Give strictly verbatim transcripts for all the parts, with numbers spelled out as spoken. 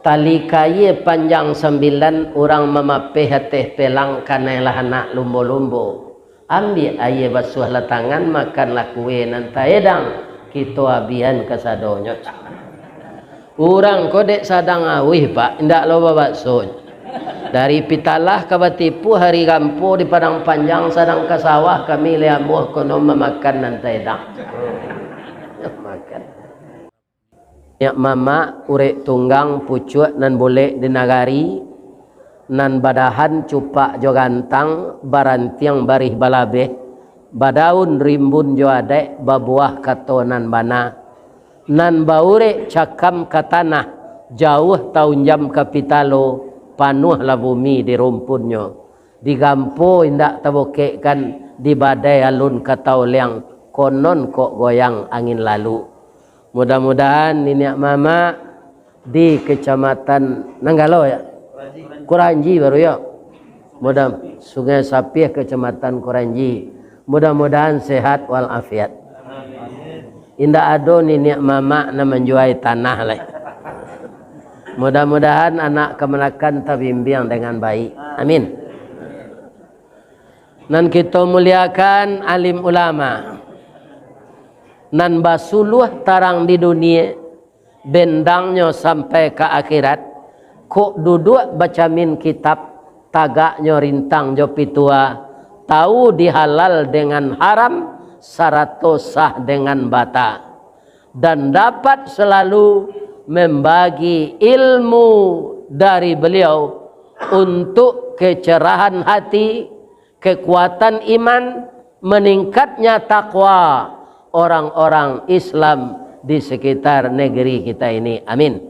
Tali kaia panjang sambilan, urang mamapeh ateh pelang, kanailah anak lumbo-lumbo. Ambiak aia basuahlah tangan, makanlah kue nan taedang, kito abihan kasadonyo. Urang ko dek sadang auih, Pak, indak lo babakso. Dari Pitalah ka Batipu, hari gampo di Padang Panjang, sadang ka sawah kami, lai amuah kono mamakan nan taedang. Makan. Niniak mamak, urek tunggang, pucuak nan bulek di nagari, nan badahan cupak jo gantang, barantiang barih balabeh, badaun rimbun jo adaik, babuah kato nan bana, nan baurek cakam ka tanah, jauah taunjam ka pitalo, panuahlah bumi di rumpunnyo. Digampo indak tabokekkan, dibadai alun ka taoliang, konon kok goyang angin lalu. Mudah-mudahan niniak mamak di Kecamatan Nanggalo, ya? Kuranji baru, ya? Mudah, Sungai Sapih, Kecamatan Kuranji. Mudah-mudahan sehat walafiat. Indak ado niniak mamak nan manjuai tanah lai. Mudah-mudahan anak kamanakan tabimbiang dengan baik. Amin. Nan kito muliakan, alim ulama, nan basuluah tarang di dunia, bendangnyo sampai ka akhirat, kok duduak bacamin kitab, tagaknyo rintang jo pitua, tahu di halal dengan haram, sarato sah dengan bata, dan dapat selalu membagi ilmu dari beliau untuk kecerahan hati, kekuatan iman, meningkatnya takwa orang-orang Islam di sekitar negeri kita ini. Amin.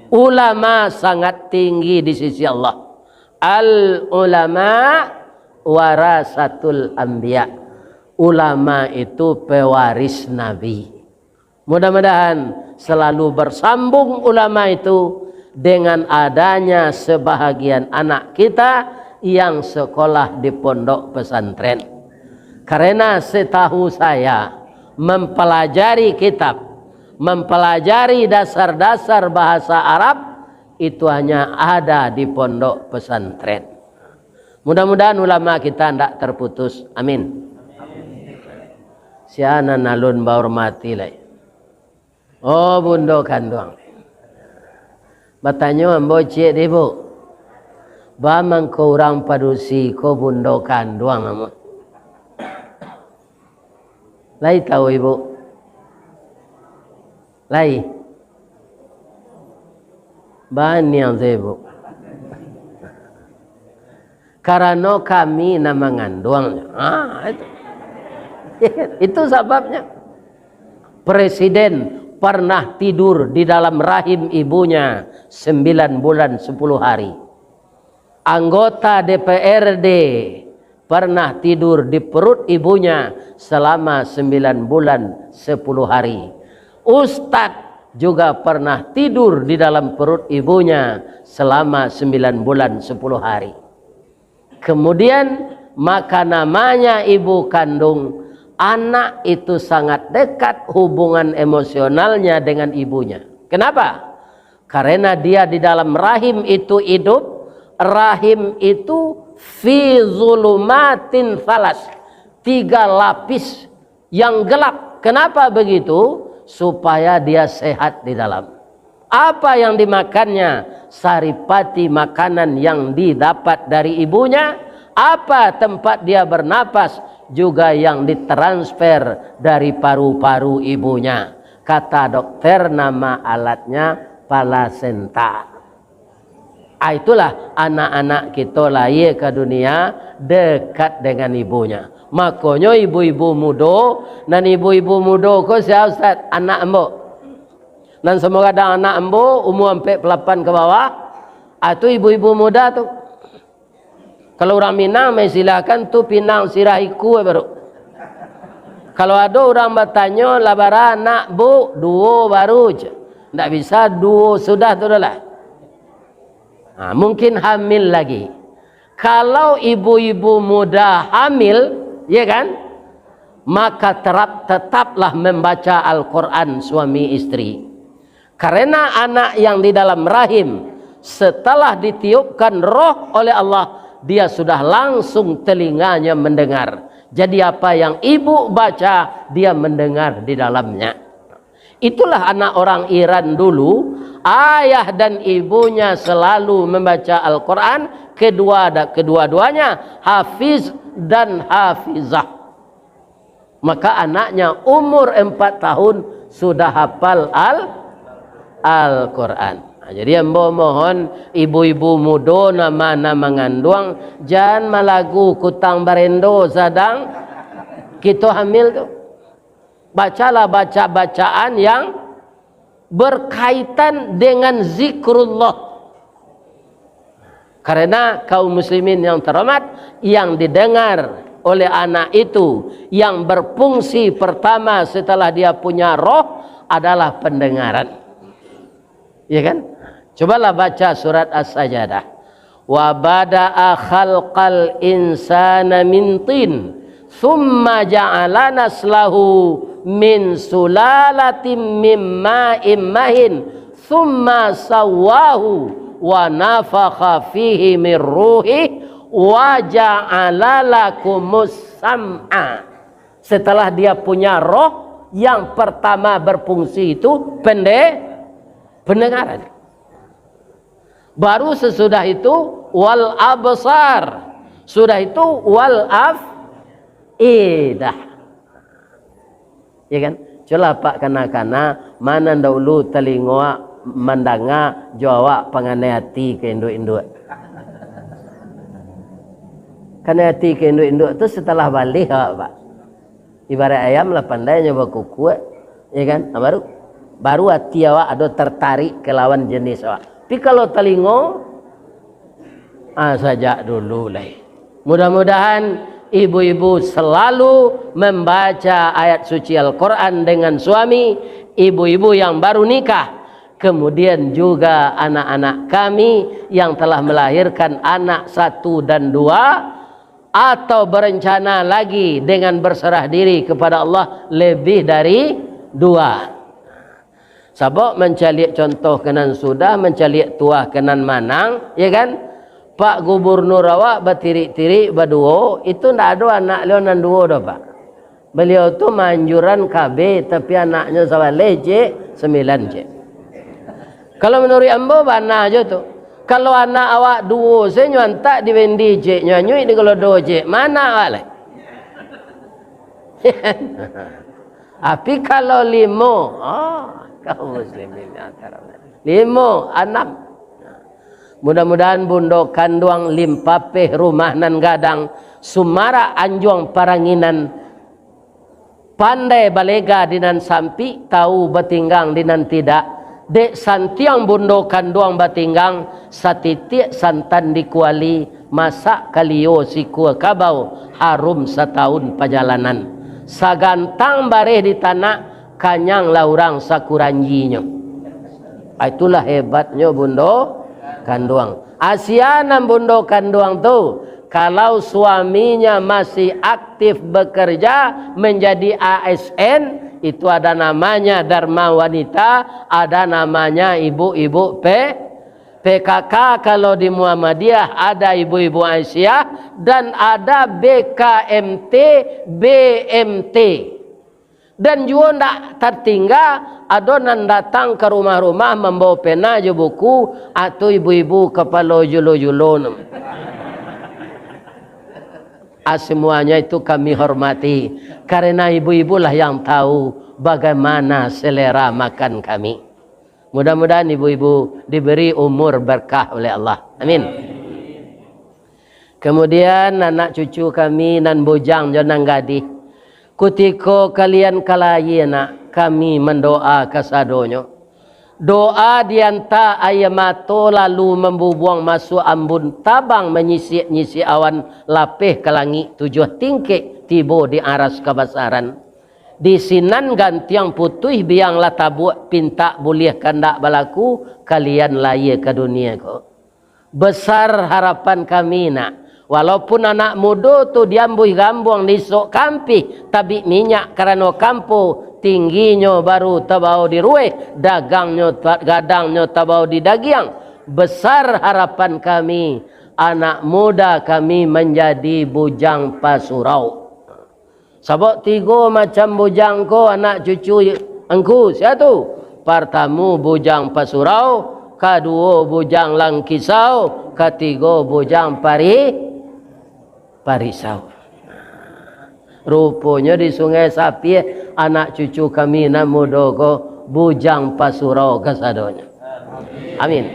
Ulama sangat tinggi di sisi Allah. Al ulama warasatul anbiya. Ulama itu pewaris nabi. Mudah-mudahan selalu bersambung ulama itu dengan adanya sebahagian anak kita yang sekolah di pondok pesantren. Karena setahu saya, mempelajari kitab, mempelajari dasar-dasar bahasa Arab, itu hanya ada di pondok pesantren. Mudah-mudahan ulama kita ndak terputus. Amin. Sia nan alun bahormati lai? Oh, bundo kanduang. Batanyo ambo ciek deh, Bu. Ba mangko urang padusi ko bundo kanduang ambo. Lai tahu, Ibu? Lai? Baniang sajo, Bu. Karano kami nan manganduangnyo. Ah, itu. Itu sababnya. Presiden pernah tidur di dalam rahim ibunya sembilan bulan sepuluh hari. Anggota D P R D pernah tidur di perut ibunya selama sembilan bulan sepuluh hari. Ustadz juga pernah tidur di dalam perut ibunya selama sembilan bulan sepuluh hari. Kemudian, maka namanya ibu kandung, anak itu sangat dekat hubungan emosionalnya dengan ibunya. Kenapa? Karena dia di dalam rahim itu hidup, rahim itu fi zulumatin thalas, tiga lapis yang gelap. Kenapa begitu? Supaya dia sehat di dalam. Apa yang dimakannya? Saripati makanan yang didapat dari ibunya. Apa tempat dia bernapas? Juga yang ditransfer dari paru-paru ibunya. Kata dokter, nama alatnya plasenta. Ah, itulah anak-anak kito lahia ka dunia dekat dengan ibunya. Makonyo ibu-ibu mudo, nan ibu-ibu mudo ko sia, Ustaz? Anak ambo. Nan samo gadang anak ambo, umua ampek puluah lapan ka bawah, ah, tu ibu-ibu muda tu. Kalau urang Minang, maisilahkan tu pinang sirah iku baru. Kalau ado urang batanyo, "Lah bara anak, Bu?" "Duo baru," je. Ndak bisa duo sudah tu doh lah. Ha, mungkin hamil lagi. Kalau ibu-ibu muda hamil, ya kan? Maka terap-, tetaplah membaca Al-Quran suami istri. Karena anak yang di dalam rahim, setelah ditiupkan roh oleh Allah, dia sudah langsung telinganya mendengar. Jadi, apa yang ibu baca, dia mendengar di dalamnya. Itulah anak orang Iran dulu, ayah dan ibunya selalu membaca Al-Quran, kedua, kedua-duanya hafiz dan hafizah. Maka anaknya umur empat tahun sudah hafal Al-, Al-Quran. Nah, jadi ambo mohon ibu-ibu mudo nan ma-, nan manganduang, jan malagu kutang barendo sadang kito hamil tu. Bacalah baca-bacaan yang berkaitan dengan zikrullah. Karena kaum muslimin yang terhormat, yang didengar oleh anak itu, yang berfungsi pertama setelah dia punya roh adalah pendengaran. Ya kan? Cobalah baca surat As-Sajadah. "Wa bada'a khalqal insana min tin, summa ja'ala naslahu min sulalatin min ma'in mahin, summa sawwahu wa nafakha fihi min ruhi, wa ja'ala lakumus sam'a." Setelah dia punya roh, yang pertama berfungsi itu pende-, pendengaran. Baru sesudah itu, wal absar. Sudah itu, wal af'idah. Ya kan? Cubolah, Pak, kana-kana, ma nan dahulu talingo awak mandanga, jo awak panganai ati ka induak-induak. Kanai ati ka induak-induak tu setelah baleh awak, Pak. Ibarat ayam lah pandai nyo bakukuak, ya kan? Nah, baru, baru ati awak ado tertarik ka lawan jenis awak. Tapi kalau talingo, ah, sajak dulu lai. Mudah-mudahan ibu-ibu selalu membaca ayat suci Al-Quran dengan suami, ibu-ibu yang baru nikah, kemudian juga anak-anak kami yang telah melahirkan anak satu dan dua, atau berencana lagi dengan berserah diri kepada Allah lebih dari dua. Sabab mancaliak contoh ka nan sudah, mancaliak tuah ka nan manang, ya kan? Pak Gubernur awak batirik-tirik baduo, itu ndak ado anak liau nan duo doh, Pak. Baliau tu maanjuran kabe, tapi anaknyo sabaleh, cek, sambilan, cek. Kalau manuruik ambo, bana jo tu. Kalau anak awak duo se nyo antak di Wendi, cek, nyo anyuik di Golodo, cek, ma anak awak lai? Tapi kalau limo, oh, kaum muslimin yang terhormat. Limo, anam. Mudah-mudahan bundo kanduang limpapeh rumah nan gadang, sumarak anjuang paranginan, pandai balega di nan sampik, tahu batinggang di nan tidak. Dek santiang bundo kanduang batinggang, satitiak santan di kuali, masak kalio sikua kabau, harum satahun pajalanan. Sagantang bareh di tanak, kanyanglah urang sakuranjinyo. Ah, itulah hebatnyo bundo kanduang. Asia nan bundo kanduang tu, kalau suaminya masih aktif bekerja menjadi A S N, itu ada namanya Dharma Wanita, ada namanya ibu-ibu P-, P K K. Kalau di Muhammadiyah ada ibu-ibu Aisyah dan ada B K M T, B M T. Dan juo ndak tatingga, ado nan datang ka rumah-rumah mambawa pena jo buku, atau ibu-ibu kapalo julo-julo no. Ah, semuanya itu kami hormati, karena ibu-ibulah yang tahu bagaimana selera makan kami. Mudah-mudahan ibu-ibu diberi umur berkah oleh Allah. Amin. Kemudian, anak cucu kami nan bujang jo nan gadih, kutiko kalian ka lahia nak, kami mandoa kasadonyo. Doa dianta aia mato lalu mambubuang masuak ambun, tabang manyisiak-nyisiak awan, lapeh ka langik tujuah tingkek, tibo di aras kabasaran. Di sinan gantiang putuih biang lah tabuak, pintak buliah kandak balaku, kalian lahia ka dunia ko. Besar harapan kami nak, walaupun anak mudo tu diambuih gambuang, disok kampih, tabik minyak karano kampo, Tingginyo baru tabao di ruweh, dagangnyo ta-, gadangnyo tabao di dagiang. Besar harapan kami, anak muda kami manjadi bujang pasurau. Sabab tigo macam bujang ko, anak cucu angku, sia tu? Partamo bujang pasurau, kaduo bujang langkisau, katigo bujang pari-, parisau. Ruponyo di Sungai Sapie, anak cucu kami nan mudo ko bujang pasurau kasadonyo. Amin.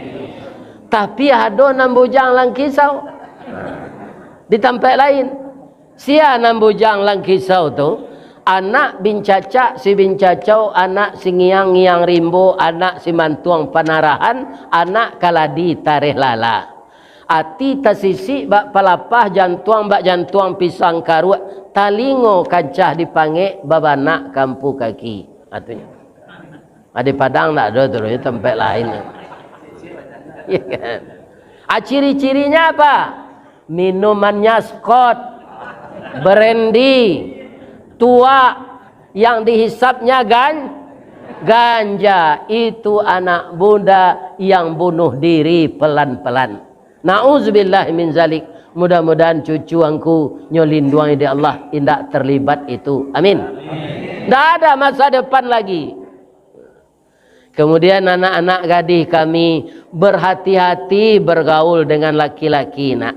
Tapi ado nan bujang langkisau di tampek lain. Sia nan bujang langkisau tu, anak bincacak si bincacau, anak si ngiang-ngiang rimbo, anak si mantuang panarahan, anak kaladi tareh lala. Ati tasisik bak palapah, jantuang bak jantuang pisang karuak, talingo kancah dipangek, babanak kampu kaki. Atunyo. Di Padang ndak ado tu, di tampek lain. Iya kan? Ah, ciri-cirinya apa? Minumannya Scott, brandy, tuak, yang dihisapnya gan-, ganja. Itu anak muda yang bunuh diri pelan-pelan. Na'udzubillah min zalik. Mudah-mudahan cucu angku nyo linduangi dek Allah, indak terlibat itu. Amin. Ndak ada masa depan lagi. Kemudian anak-anak gadih kami, berhati-hati bergaul dengan laki-laki, nak.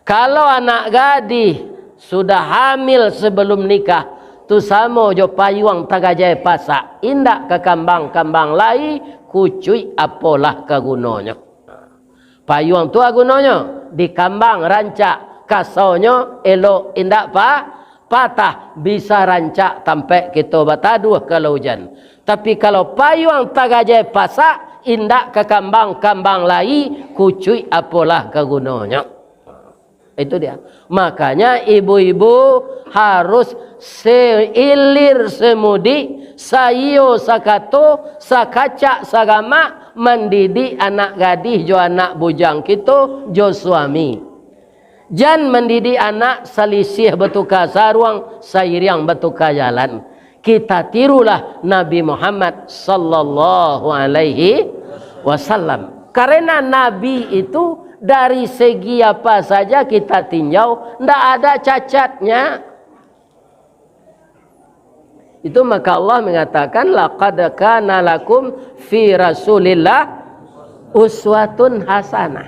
Kalau anak gadih sudah hamil sebelum nikah, tu samo jo payuang tagajai pasak, indak ka kambang-kambang lai, kucuik apolah ka gunonyo. Payuang tu a gunonyo, dikambang rancak, kasonyo elok, indak pa-, patah, bisa rancak tampek kito bataduah kalau ujan. Tapi kalau payuang tagajai pasak, indak ka kambang-kambang lai, kucuik apolah ka gunonyo. Itu dia. Makanya ibu-ibu harus seilir semudik, saiyo sakato, sakacak sagamak mandidik anak gadih jo anak bujang kito jo suami. Jan mandidik anak salisih batuka saruang, sairiang batuka jalan. Kita tirulah Nabi Muhammad sallallahu alaihi wasallam. Karena Nabi itu dari segi apa saja kita tinjau, ndak ada cacatnya. Itu maka Allah mengatakan, "Laqad kana lakum fi Rasulillah uswatun hasanah."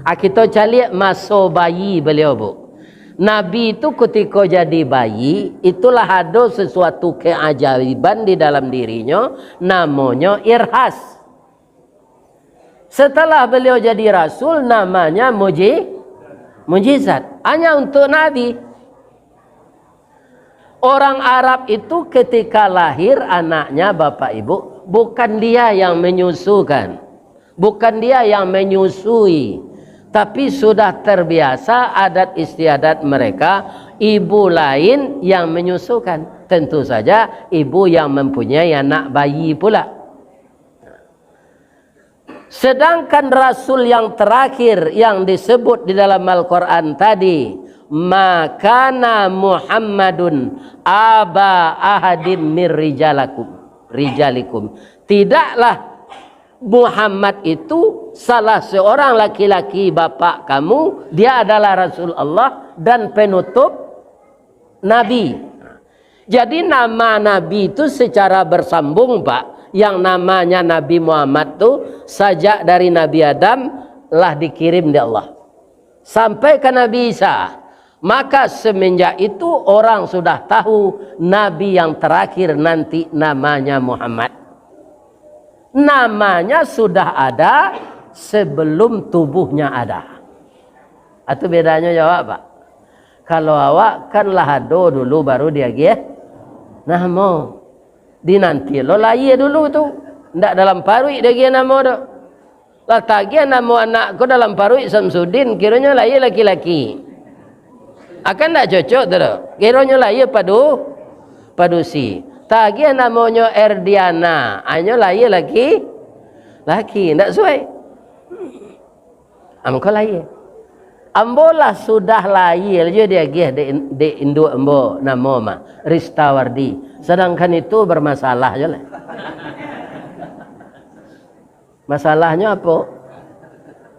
Ah, kito caliak maso bayi beliau, Bu. Nabi itu kutiko jadi bayi, itulah ado sesuatu keajaiban di dalam dirinyo, namonyo irhas. Setelah beliau jadi rasul, namanya muji-, mujizat. Hanya untuk Nabi. Orang Arab itu ketika lahir anaknya, Bapak Ibu, bukan dia yang menyusukan, bukan dia yang menyusui, tapi sudah terbiasa adat istiadat mereka, ibu lain yang menyusukan. Tentu saja, ibu yang mempunyai anak bayi pula. Sedangkan rasul yang terakhir yang disebut di dalam Al-Quran tadi, "Ma kana Muhammadun aba ahadin mir rijalakum, rijalikum." Tidaklah Muhammad itu salah seorang laki-laki bapak kamu, dia adalah Rasul Allah dan penutup Nabi. Jadi, nama Nabi itu secara bersambung, Pak. Yang namanya Nabi Muhammad tu, sajak dari Nabi Adam lah dikirim di Allah. Sampai ke Nabi Isa. Maka, semenjak itu, orang sudah tahu Nabi yang terakhir nanti namanya Muhammad. Namanya sudah ada sebelum tubuhnya ada. Itu bedanyo jo awak, Pak. Kalau awak kan lah ado dulu, baru diagiah namo. Dinanti lo lahia dulu tu. Ndak dalam paruik diagiah namo tu. Lah tagiah namo anak ko dalam paruik Samsudin, kironyo lahia laki-laki. Akan ndak cocok tu doh. Kironyo lahia padu-, padusi. Tagiah namonyo Erdiana, anyo lahia laki-, laki, ndak suai. Ah, mangko lahia. Ambo lah sudah lahia jo diagiah dek, dek induak ambo namo mah, Ristawardi. Sadangkan itu bermasalah jo lah. Masalahnyo apo?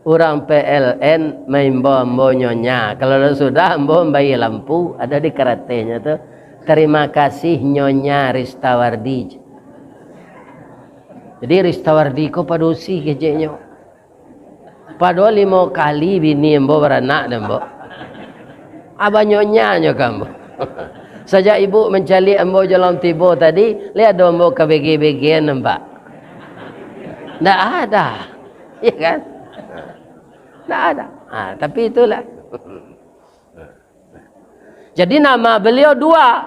Urang P L N maimbau ambo nyonya. Kalau lah sudah, ambo mambayia lampu, ado di karatehnyo tu. "Tarima kasih, Nyonya Ristawardi." Jadi, Ristawardi ko padusi keceknyo. Padahal limo kali bini ambo baranak dek ambo. Abah nyonyanyo ka ambo. Sajak ibu mancaliak ambo jalan tibo tadi, lai ado ambo ka bege-begean nampak? Ndak ada. Ya kan? Ndak ada. Ha, tapi itulah. Jadi nama beliau dua,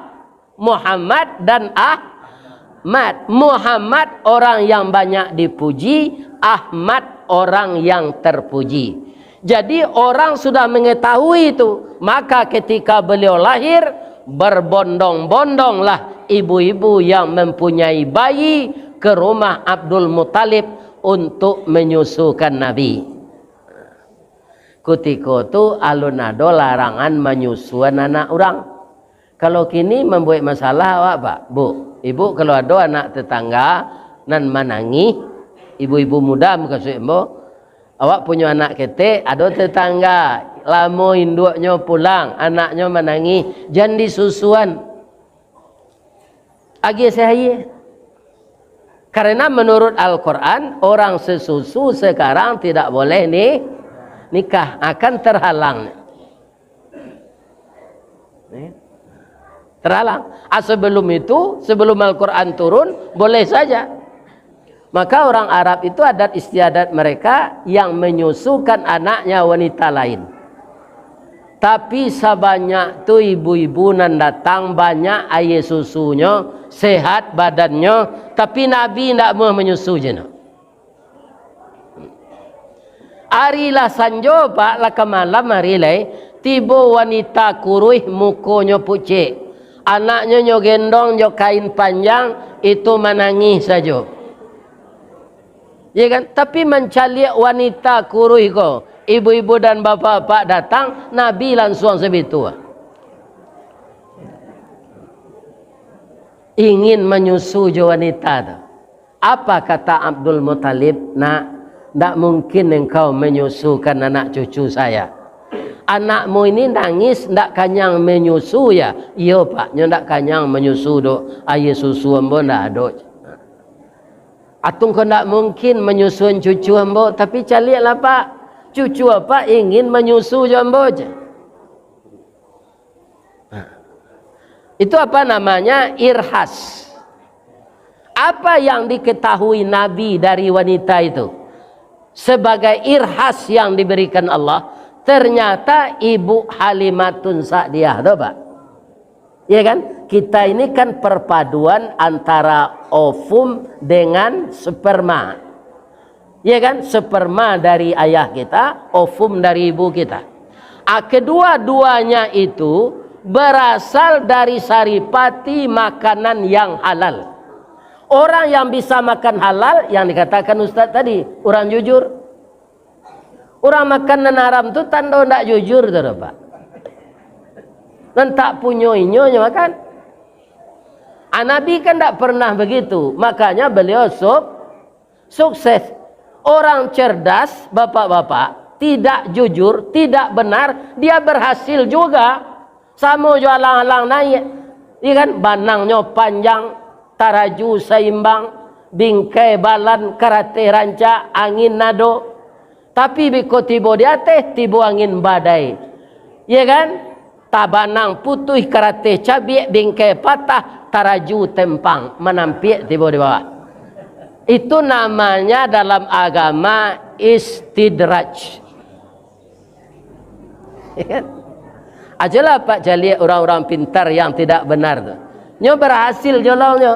Muhammad dan Ahmad. Muhammad orang yang banyak dipuji, Ahmad orang yang terpuji. Jadi orang sudah mengetahui itu, maka ketika beliau lahir, berbondong-bondonglah ibu-ibu yang mempunyai bayi ke rumah Abdul Muttalib untuk menyusukan Nabi. Kutiko tu alun ado larangan manyusuan anak urang. Kalau kini mambuek masalah awak, Pak, Bu, Ibu, kalau ado anak tetangga nan manangih, ibu-ibu muda mukasuik ambo, awak punyo anak ketek, ado tetangga, lamo induaknyo pulang, anaknyo manangih, jan disusuan. Agiah sahayie. Karena menurut Al-Quran, orang sesusu sekarang tidak boleh ni, nikah, akan terhalang. Ni. Terhalang. Ah, sebelum itu, sebelum Al-Quran turun, boleh saja. Maka orang Arab itu adat istiadat mereka yang menyusukan anaknya wanita lain. Tapi sabanyak tu ibu-ibu nan datang, banyak aia susunyo, sehat badannyo, tapi Nabi ndak muah manyusu je no. Ari lah sanjo, Pak, lah ka malam ari lai, tibo wanita kuruih, mukonyo pucek. Anaknyo nyo gendong jo kain panjang, itu manangih sajo. Ya kan? Tapi mancaliak wanita kuruih ko, ibu-ibu dan bapak-bapak datang, Nabi lansuang sabitu. Ingin manyusu jo wanita tu. Apa kata Abdul Muttalib? "Nak, ndak mungkin engkau menyusukan anak cucu saya. Anakmu ini nangis, ndak kanyang menyusu ya?" "Iyo, Pak, nyo ndak kanyang manyusu doh, aia susu ambo ndak ado." "Atungko ndak mungkin manyusuan cucu ambo, tapi caliaklah, Pak, cucu Apak ingin manyusu jo ambo," ceh. Itu apa namanya? Irhas. Apa yang diketahui Nabi dari wanita itu? Sebagai irhas yang diberikan Allah, ternyata Ibu Halimatun Sa'diyah tu, Pak. Ya kan? Kita ini kan perpaduan antara ovum dengan sperma. Ya kan? Sperma dari ayah kita, ovum dari ibu kita. Ah, kedua-duanya itu berasal dari saripati makanan yang halal. Orang yang bisa makan halal, yang dikatakan Ustaz tadi, orang jujur. Urang makan nan haram tu tando ndak jujur tu, Pak. Nan tak punyo inyo nyo makan. Ah, Nabi kan ndak pernah begitu, makanya beliau suk-, sukses. Orang cerdas, bapak-bapak, tidak jujur, tidak benar, dia berhasil juga. Samo jo alang-alang naiak, iya kan? Banangnyo panjang, taraju saimbang, bingkai balan, karateh rancak, angin ado. Tapi biko tibo di ateh, tibo angin badai. Iya kan? Tabanang putuih, karateh cabiak, bingkai patah, taraju tempang, manampiak tibo di bawah. Itu namanya dalam agama istidraj. Ya kan? Ajalah Pak caliak urang-urang pintar yang tidak benar tu. Nyo berhasil jolongnyo.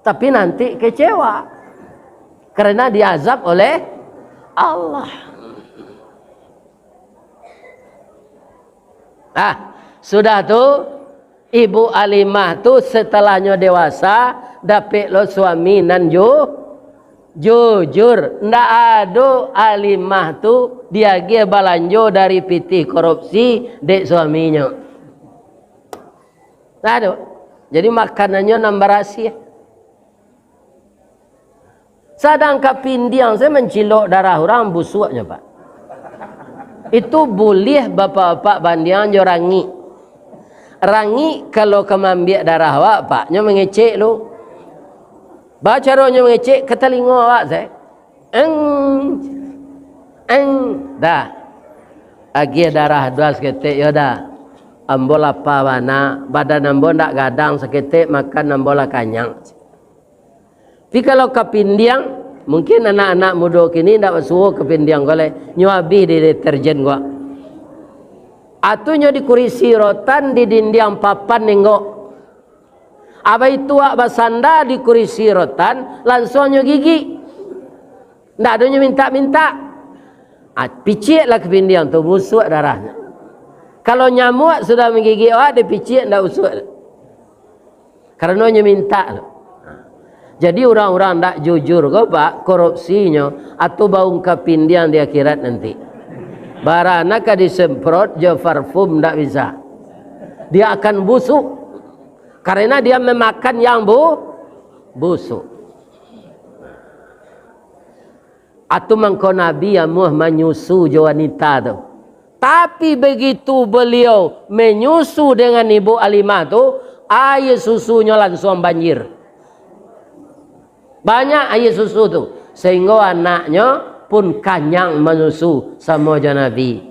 Tapi nanti kecewa. Karena diazab oleh Allah. Ah, sudah tu, Ibu Alimah tu setelahnyo dewasa, dapek lo suami nan ju-, Jujur, ndak ado Alimah tu diagiah balanjo dari pitih korupsi dek suaminyo. Ndak ado. Jadi makanannyo nan barasiah. Sadang kapindiang sajo mancilok darah urang, busuaknyo, Pak. Itu buliah bapak-bapak bandiang jo rangik. Rangik kalau ka maambiak darah awak, Pak, nyo mangecek lu. Baa caronyo mangecek? Ka talingo awak sajo. Eng, eng, dah. Agiah darah dua saketek, yo dah. Ambo lapa bana, badan ambo ndak gadang saketek, makan ambo lah kanyang. Tapi kalau kapindiang, mungkin anak-anak mudo kini ndak basuo kapindiang ko lai, nyo abih di deterjen ko. Atu nyo di kurisi rotan, di dindiang papan nenggok. Abah itu awak basanda di kurisi rotan, lansuang nyo gigik. Ndak ado nyo mintak-mintak. Ah, piciaklah kapindiang tu, busuak darahnyo. Kalau nyamuak sudah manggigik awak, dipiciak ndak busuak. Karano nyo mintak tu. Jadi urang-urang ndak jujur ko, Pak, korupsinyo, atau baungka pindiang di akhirat nanti. Barana ka disemprot jo parfum ndak bisa. Dia akan busuk. Karena dia memakan yang bu-, busuk. Atu mangko Nabi amuah manyusu jo wanita tu. Tapi begitu beliau menyusu dengan Ibu Alimah tu, aia susunyo lansuang banjir. Banyak aia susu tu, sehingga anaknyo pun kanyang manyusu samo jo Nabi.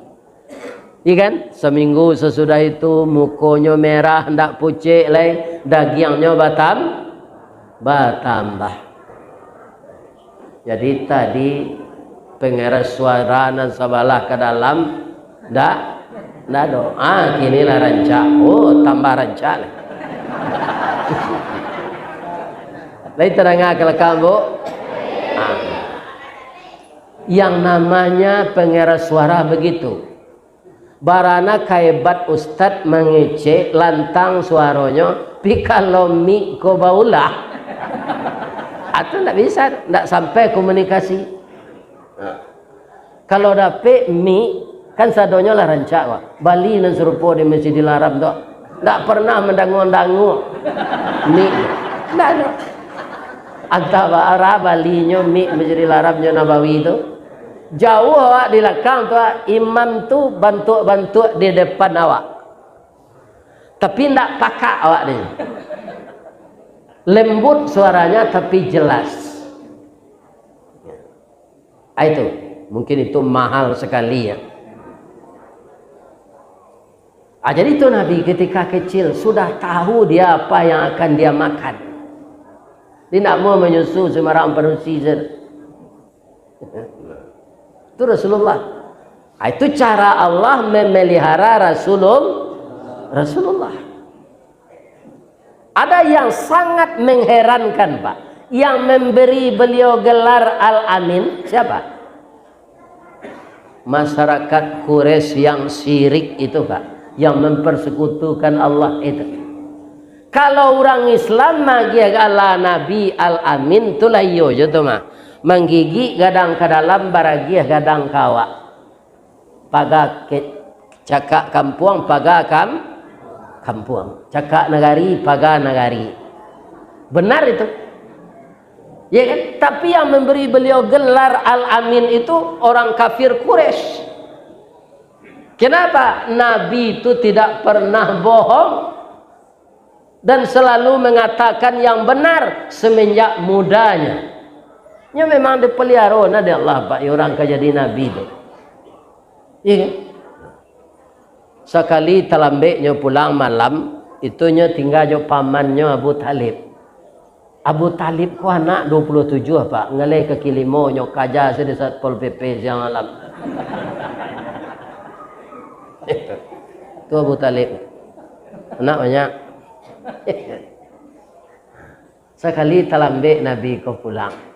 Iya kan? Saminggu sasudah itu, mukonyo merah, ndak pucek lai, dagiangnyo batam-, batambah. Jadi tadi pengeras suara nan sabalah ka dalam, ndak, ndak ado. Ah, kini lah rancak. Oh, tambah rancak lai. Lai tadanga ka lakang, Bu? Ah. Yang namanya pengeras suara begitu. Barana kaebat ustad mangecek lantang suaronyo, pi kalau mik ko baulah. Atau ndak bisa, ndak sampai komunikasi. Nah, kalau dapek mik, kan sadonyo lah rancak, Pak. Bali nan sarupo di Masjidil Haram tu. Ndak pernah mandangua-dangua mik. Ndak ado. Antah bara balinyo mik Masjidil Haram jo Nabawi tu. Jauah awak di lakang tu, imam tu bantuak-bantuak di depan awak. Tapi ndak pakak awak ni. Lembut suaranya tapi jelas. Ah, itu, mungkin itu mahal sekali ya. Ah, jadi itu Nabi ketika kecil sudah tahu dia apa yang akan dia makan. Dia ndak mau manyusu sembarang padusi saja. Itu Rasulullah. Ah, itu cara Allah memelihara Rasulul-, Rasulullah. Ada yang sangat mengherankan, Pak, yang memberi beliau gelar Al-Amin, siapa? Masyarakat Quraisy yang syirik itu, Pak, yang mempersekutukan Allah itu. Kalau urang Islam magiah gala Nabi Al-Amin, tu lah iyo jo tu mah. Manggigik gadang ka dalam, baragiah gadang ka awak. Paga ke-, cakak kampuang, paga kam-, kampuang. Cakak nagari, paga nagari. Benar itu. Ya kan? Tapi yang memberi beliau gelar Al-Amin itu orang kafir Quraisy. Kenapa? Nabi itu tidak pernah bohong dan selalu mengatakan yang benar semenjak mudanya. Nyo memang dipeliharo nah dek Allah, Pak, urang ka jadi nabi tu. Iya kan? Sakali talambeknyo pulang malam, itu nyo tingga jo pamannyo Abu Thalib. Abu Thalib ko anak dua puluh tujuh, Pak. Ngaleh kaki limo nyo kaja se di Satpol P P siang malam. Itu Abu Thalib. Anak banyak. Sakali talambek Nabi ko pulang.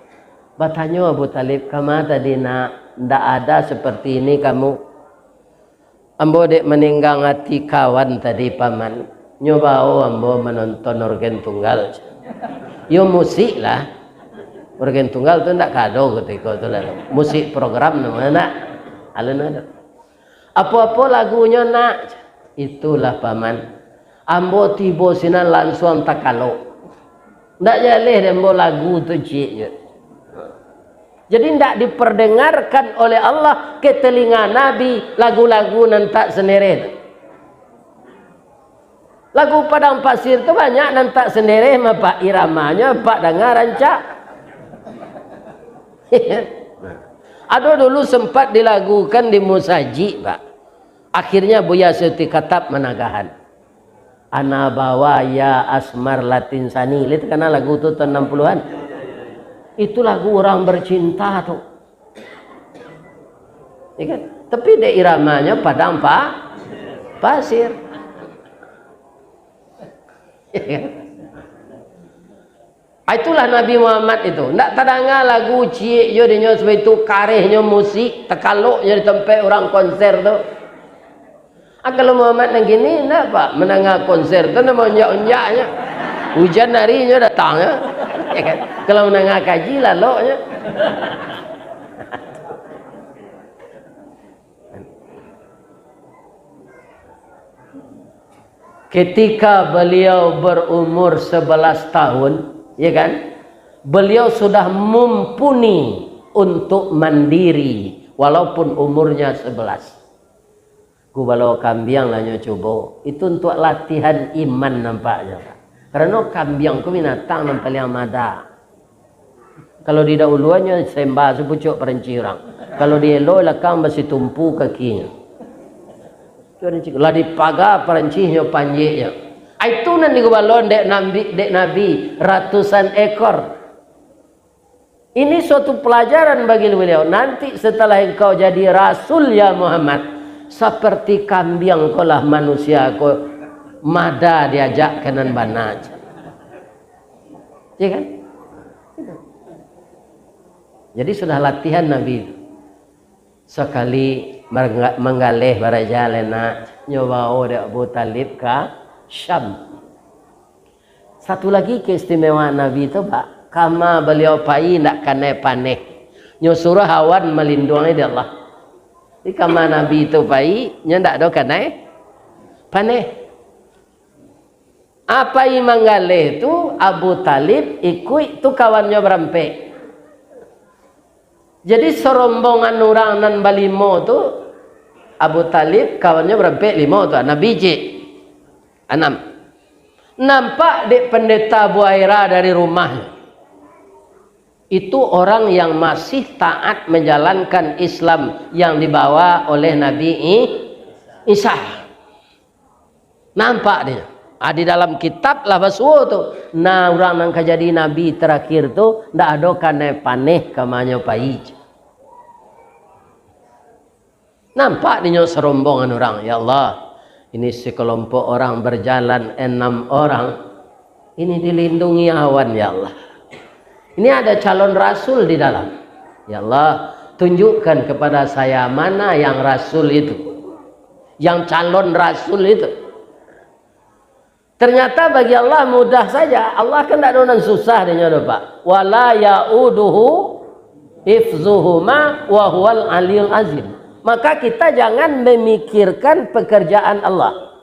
Batanyo Abu Thalib, "Kama tadi, Nak? Ndak ada seperti ini kamu." "Ambo dek manenggang ati kawan tadi, Paman. Nyo bao ambo manonton orgen tunggal." "Yo musik lah." Orgen tunggal tu ndak ka ado kutiko tu lah. Musik program namo ndak? Alun ado. Apo-apo lagunyo nak? Itulah paman. Ambo tibo sinan lansuang takalok. Ndak jaleh dek ambo lagu tu ciek je. Jadi ndak diperdengarkan oleh Allah ke telinga Nabi lagu-lagu nan tak sendereh tu. Lagu Padang Pasir tu banyak nan tak sendereh mah, Pak, iramanyo, Pak, danga rancak. Ado dulu sempat dilagukan di musajik, Pak. Akhirnya Buya Siti Katap managahan. Ana bawa ya Asmar Latin Sani. Lai takana lagu tu tahun enam puluhan? Itu lagu orang bercinta tu. Ya kan? Tapi dek iramanya Padang pa-, Pasir. Ya kan? Ah, itulah Nabi Muhammad itu. Ndak tadanga lagu ciek jo dinyo, sabab itu karehnyo musik, takaloknyo di tampek urang konser tu. Ah, kalau Muhammad nan kini, ndak, Pak, mandanga konser tu namo onjak-onjaknyo. Ujan hari nyo datang, ya. Ya kan? Kalau mandanga kaji, laloknyo. Ketika beliau berumur sebelas tahun, ya kan, beliau sudah mumpuni untuk mandiri, walaupun umurnya sebelas. Gubalo kambiang lah nyo cubo. Itu untuak latihan iman nampaknyo. Karano kambiang ko binatang nan paliang madah. Kalau didahuluannyo semba sapucuak paranci urang. Kalau dielo lakang basitumpu kakinyo. Lah dipaga parancinyo panjeknyo. Ai tu nan digubalo dek Nabi, dek Nabi ratusan ekor. Ini suatu pelajaran bagi beliau. Nanti setelah engkau jadi rasul, ya Muhammad, seperti kambiang ko lah manusia ko mada diajak ka nan bana. Ya kan? Jadi sudah latihan Nabi. Sakali mangga-, manggaleh baraja lenak, nyo bawo dek Abu Talib ka Syam. Satu lagi keistimewaan Nabi tu, Pak, kama baliau pai indak kanai paneh. Nyo suruah awan malinduang dek Allah. Di kama Nabi tu pai, nyo ndak ado kanai paneh. Ah, pai manggaleh tu, Abu Talib ikuik tu kawannyo barampek. Jadi, sarombongan urang nan balimo tu, Abu Talib, kawannyo barampek limo tu, Nabi ciek. Anam. Nampak dek Pendeta Buaira dari rumah. Itu orang yang masih taat menjalankan Islam yang dibawa oleh Nabi I-, Isa. Nampak dinyo. Ah, di dalam kitab lah basuo tu. Nah, urang nan ka jadi nabi terakhir tu, ndak ado kanai paneh kamanyo pai. Nampak dinyo sarombongan urang, "Ya Allah, ini sekelompok orang berjalan enam orang. Ini dilindungi awan, ya Allah." Ini ada calon rasul di dalam. "Ya Allah, tunjukkan kepada saya mana yang rasul itu. Yang calon rasul itu." Ternyata bagi Allah mudah saja. Allah kan ndak ado nan susah dinyo doh, Pak. "Wala yauduhu hifzuhuma wa huwal aliyul azim." Maka kita jangan memikirkan pekerjaan Allah.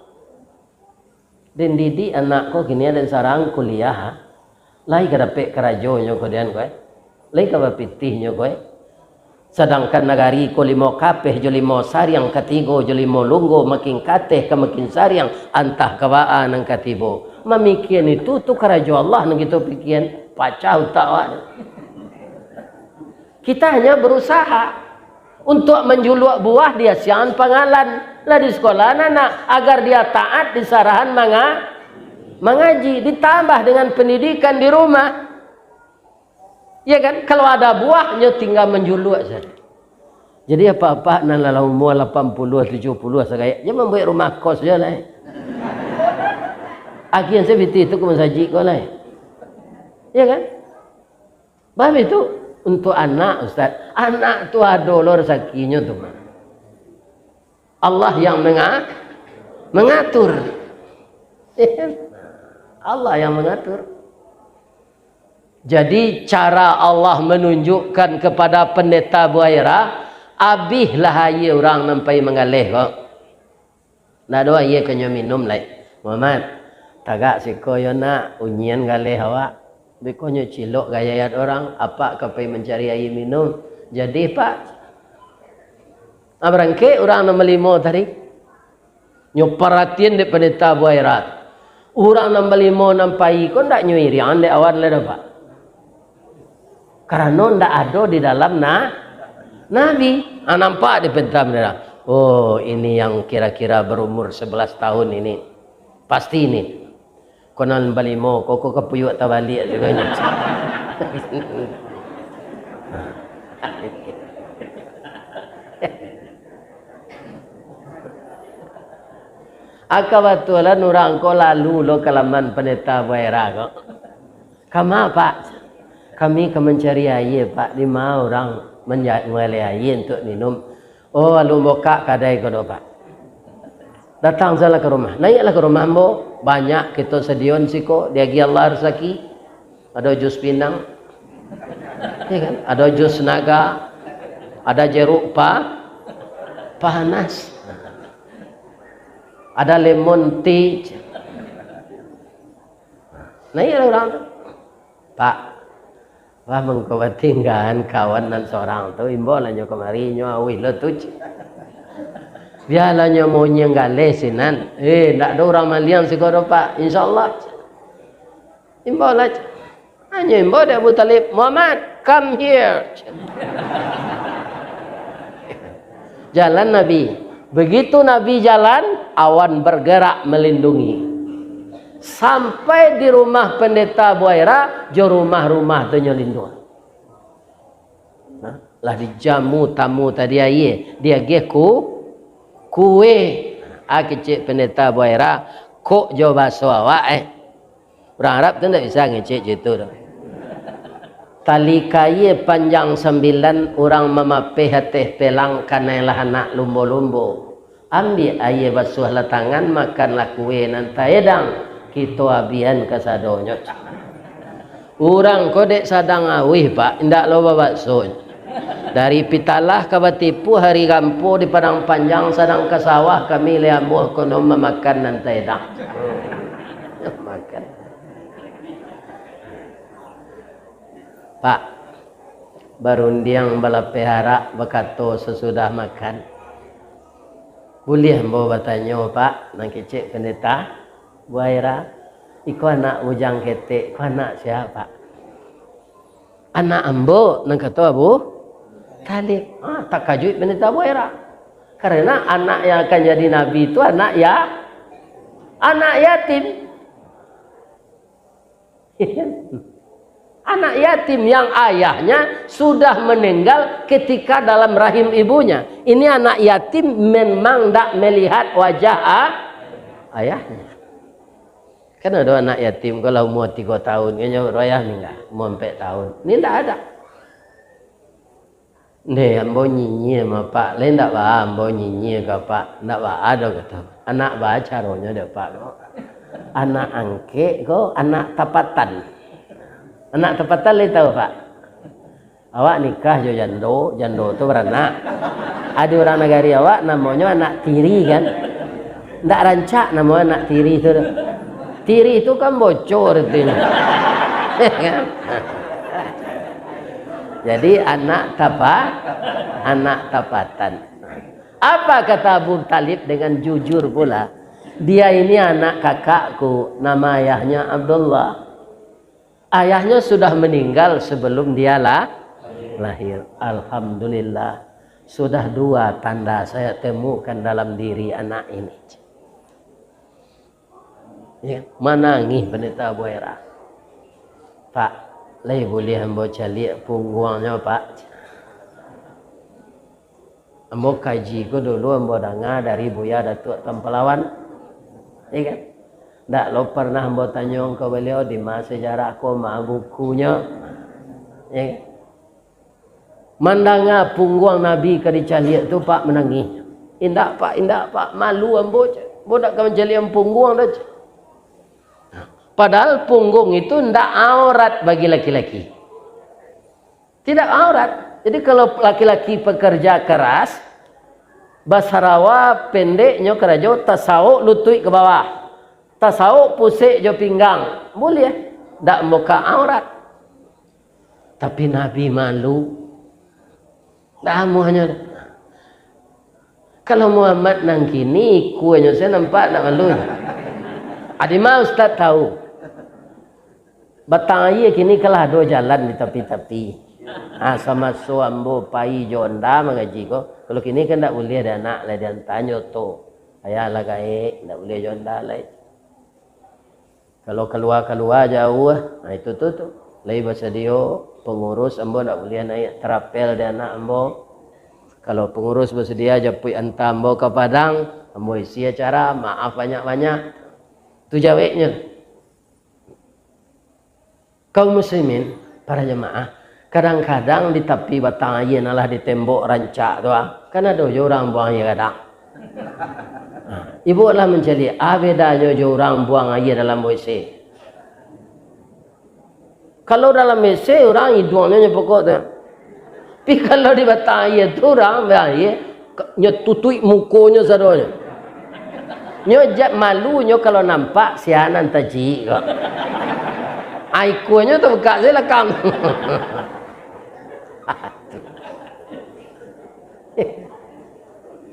Den didik anak ko kini den sarang kuliah, lai ka dapek karajonyo ko den ko, eh. Lai ka bapitihnyo ko, eh. Sadangkan nagari ko limo kapeh jo limo sariang, katigo jo limo lunggo, makin kateh ka makin sariang, antah ka baa nan ka tibo. Mamikian itu, tu karajo Allah nan kito pikian, pacah utak awak tu. Kita hanya berusaha untuk manjuluak buah di asiangan pangalan, lah di sekolah anak, agar dia taat di sarahan manga-, mangaji, ditambah dengan pendidikan di rumah. Ya kan? Kalau ada buahnyo, tinggal manjuluak saja. Jadi, apak-apak nan lah umua lapan puluah, tujuh puluah sagayaknyo mambuek rumah kos je lah, eh. Agiah se pitih tu ka masajik ko lah, eh. Ya kan? Paham itu? Untuk anak, Ustaz. Anak tu ado lo rezakinyo tu, Mak. Allah yang menga-, mengatur. Ya kan? Allah yang mengatur. Jadi, cara Allah manunjukkan kapada Pandeta Buaira, abihlah aia urang nan pai manggaleh ko. Ndak ado aia ka nyo minum lai. "Muhammad, tagak siko yo nak, unyian galeh awak. Beko nyo cilok gayayat urang, apak ka pai mancari aia minum. Jadi, Pak?" Nah, barangkek urang nan balimo tadi. Nyo paratian dek Pandeta Buaira. Urang nan balimo nan pai ko ndak nyo iriangan dek awan lai doh, Pak. Karano ndak ado di dalam na-, Nabi. Ah, nampak di Pandeta Buaira. Oh, ini yang kira-kira berumur sebelas tahun ini. Pasti ini. Ko nan balimo, ko, ko kapuyuak tabaliak juo nyo. Aka batualan urang ko lalu lo ka laman Pandeta Buaira ko. "Kama, Pak?" "Kami ka mancari aia, Pak. Di ma urang manja-, manggaleh aia untuak minum?" "Oh, alun bukak kadai ko doh, Pak." Datang salah ka rumah. Naiaklah ka rumah ambo. Banyak kito sadion siko, diagiah Allah rasaki. Ado jus pinang. Ya kan? Ado jus naga. Ada jeruk pa-, panas. Ada lemon tea. Naiaklah urang tu. "Pak, wah mangko batinggaan kawan nan sorang tu, imbolah nyo kamari, nyo auih lo tu." "Bialah nyo maunyiang galeh sinan. Eh, ndak ado urang maliang siko doh, Pak. Insyaallah." Imbolah. Hanyo imbau dek Abu Talib, "Muhammad, come here." Jalan Nabi. Begitu Nabi jalan, awan bergerak melindungi. Sampai di rumah Pandeta Buaira, jo rumah-rumah tu nyo linduang. Nah, lah dijamu tamu tadi aia, diagiah ku-, kue. Ah, kecek Pandeta Buaira, "Kok jo baso awak, eh?" Urang Arab tu ndak bisa ngecek cak itu tu. Tali kaia panjang sambilan, urang mamapeh ateh pelang, kanailah anak lumbo-lumbo. Ambiak aia, basuahlah tangan, makanlah kue nan taedang, kito abian kasadonyo. Urang ko dek sadang auih, Pak, indak lo babakso. Dari Pitalah ka Batipuah, ari gampo di Padang Panjang, sadang ka sawah kami lai amuah kono mamakan nan taedang. Makan. Pak, barundiang balapeh arak, bakato sasudah makan. Buliah ambo batanyo, Pak, nan kecek Pandeta Buaira, iko anak bujang ketek, ko anak sia, Pak? Anak ambo, nan kato Abu Talib. Ah, takajuik Pandeta Buaira. Karena anak yang akan jadi nabi tu anak ya-, anak yatim. Anak yatim yang ayahnya sudah meninggal ketika dalam rahim ibunya. Ini anak yatim memang ndak melihat wajah a-, ayahnya. Kan ado anak yatim, kalau umua tigo tahun, kan nyo ayah ningga, umua ampek tahun. Ni ndak ada. "Ndeh, ambo nyinyia mah, Pak. Lai ndak baa ambo nyinyia ka Apak?" "Ndak baa doh," kato. "Anak baa caronyo dek Apak ko? Anak angkek ko, anak tapatan." Anak tapatan lai tahu, Pak? Awak nikah jo jando, jando tu baranak. Ado urang nagari awak namonyo anak tiri, kan? Ndak rancak namo anak tiri tu doh. Tiri tu kan bocor artinyo. Jadi anak tapa-, anak tapatan. Apa kata Abu Talib dengan jujur pula? "Dia ini anak kakakku, nama ayahnya Abdullah." Ayahnya sudah meninggal sebelum dia la-, lahir. Alhamdulillah, sudah dua tanda saya temukan dalam diri anak ini. Ya, manangih Pandeta Buaira. "Pak, lai buliah ambo caliak pungguangnyo, Pak?" Ambo kaji ko dulu, ambo danga dari Buya Datuak Tampalawan. Ya kan? Ndak lo pernah ambo tanyo ka baliau, di ma sejarah ko, ma bukunyo. Ya kan? Mandanga pungguang Nabi ka dicaliak tu, Pak, manangih. "Indak, Pak, indak, Pak. Malu ambo, cek. Ambo ndak ka mancaliak pungguang doh, cek." Padahal punggung itu ndak aurat bagi laki-laki. Tidak aurat. Jadi, kalau laki-laki pekerja keras, basarawa pendeknyo karajo, tasauk lutuik ka bawah, tasauk pusek jo pinggang, buliah, ndak mbuka aurat. Tapi Nabi malu. Dah amuahnyo dah. Kalau Muhammad nan kini, ikuanyo sajo nampak ndak malu. Adi mah Ustaz tahu. Batang aia kini kan lah ado jalan di tapi-tapi. Ah, samaso ambo pai jo onda mangaji ko, kalau kini kan ndak buliah dek anak lai diantanyo tu. Payahlah gaek, ndak buliah jo onda lai. Kalau kalua-kalua jauah, nah itu tu, tu. Lai basadio pangurus, ambo ndak buliah naiak tarapel di anak ambo. Kalau pangurus basadia japuik anta ambo ka Padang, ambo isi acara, maaf banyak-banyak. Tu jaweknyo. Kaum muslimin, para jamaah, kadang-kadang di tapi batang aia nan lah di tembok rancak tu, ah, kan ado jo urang buang aia gadang. Ha, ibu lah mancaliak, ah, bedanyo jo urang buang aia dalam W C. Kalau dalam W C, urang iduangnyo nyo pokok tu. Tapi kalau di batang aia tu, urang buang aia, nyo tutuik mukonyo sadonyo. Nyo jak malunyo kalau nampak sia nan tajik ko. Ikuanyo tabukak sajo lakang.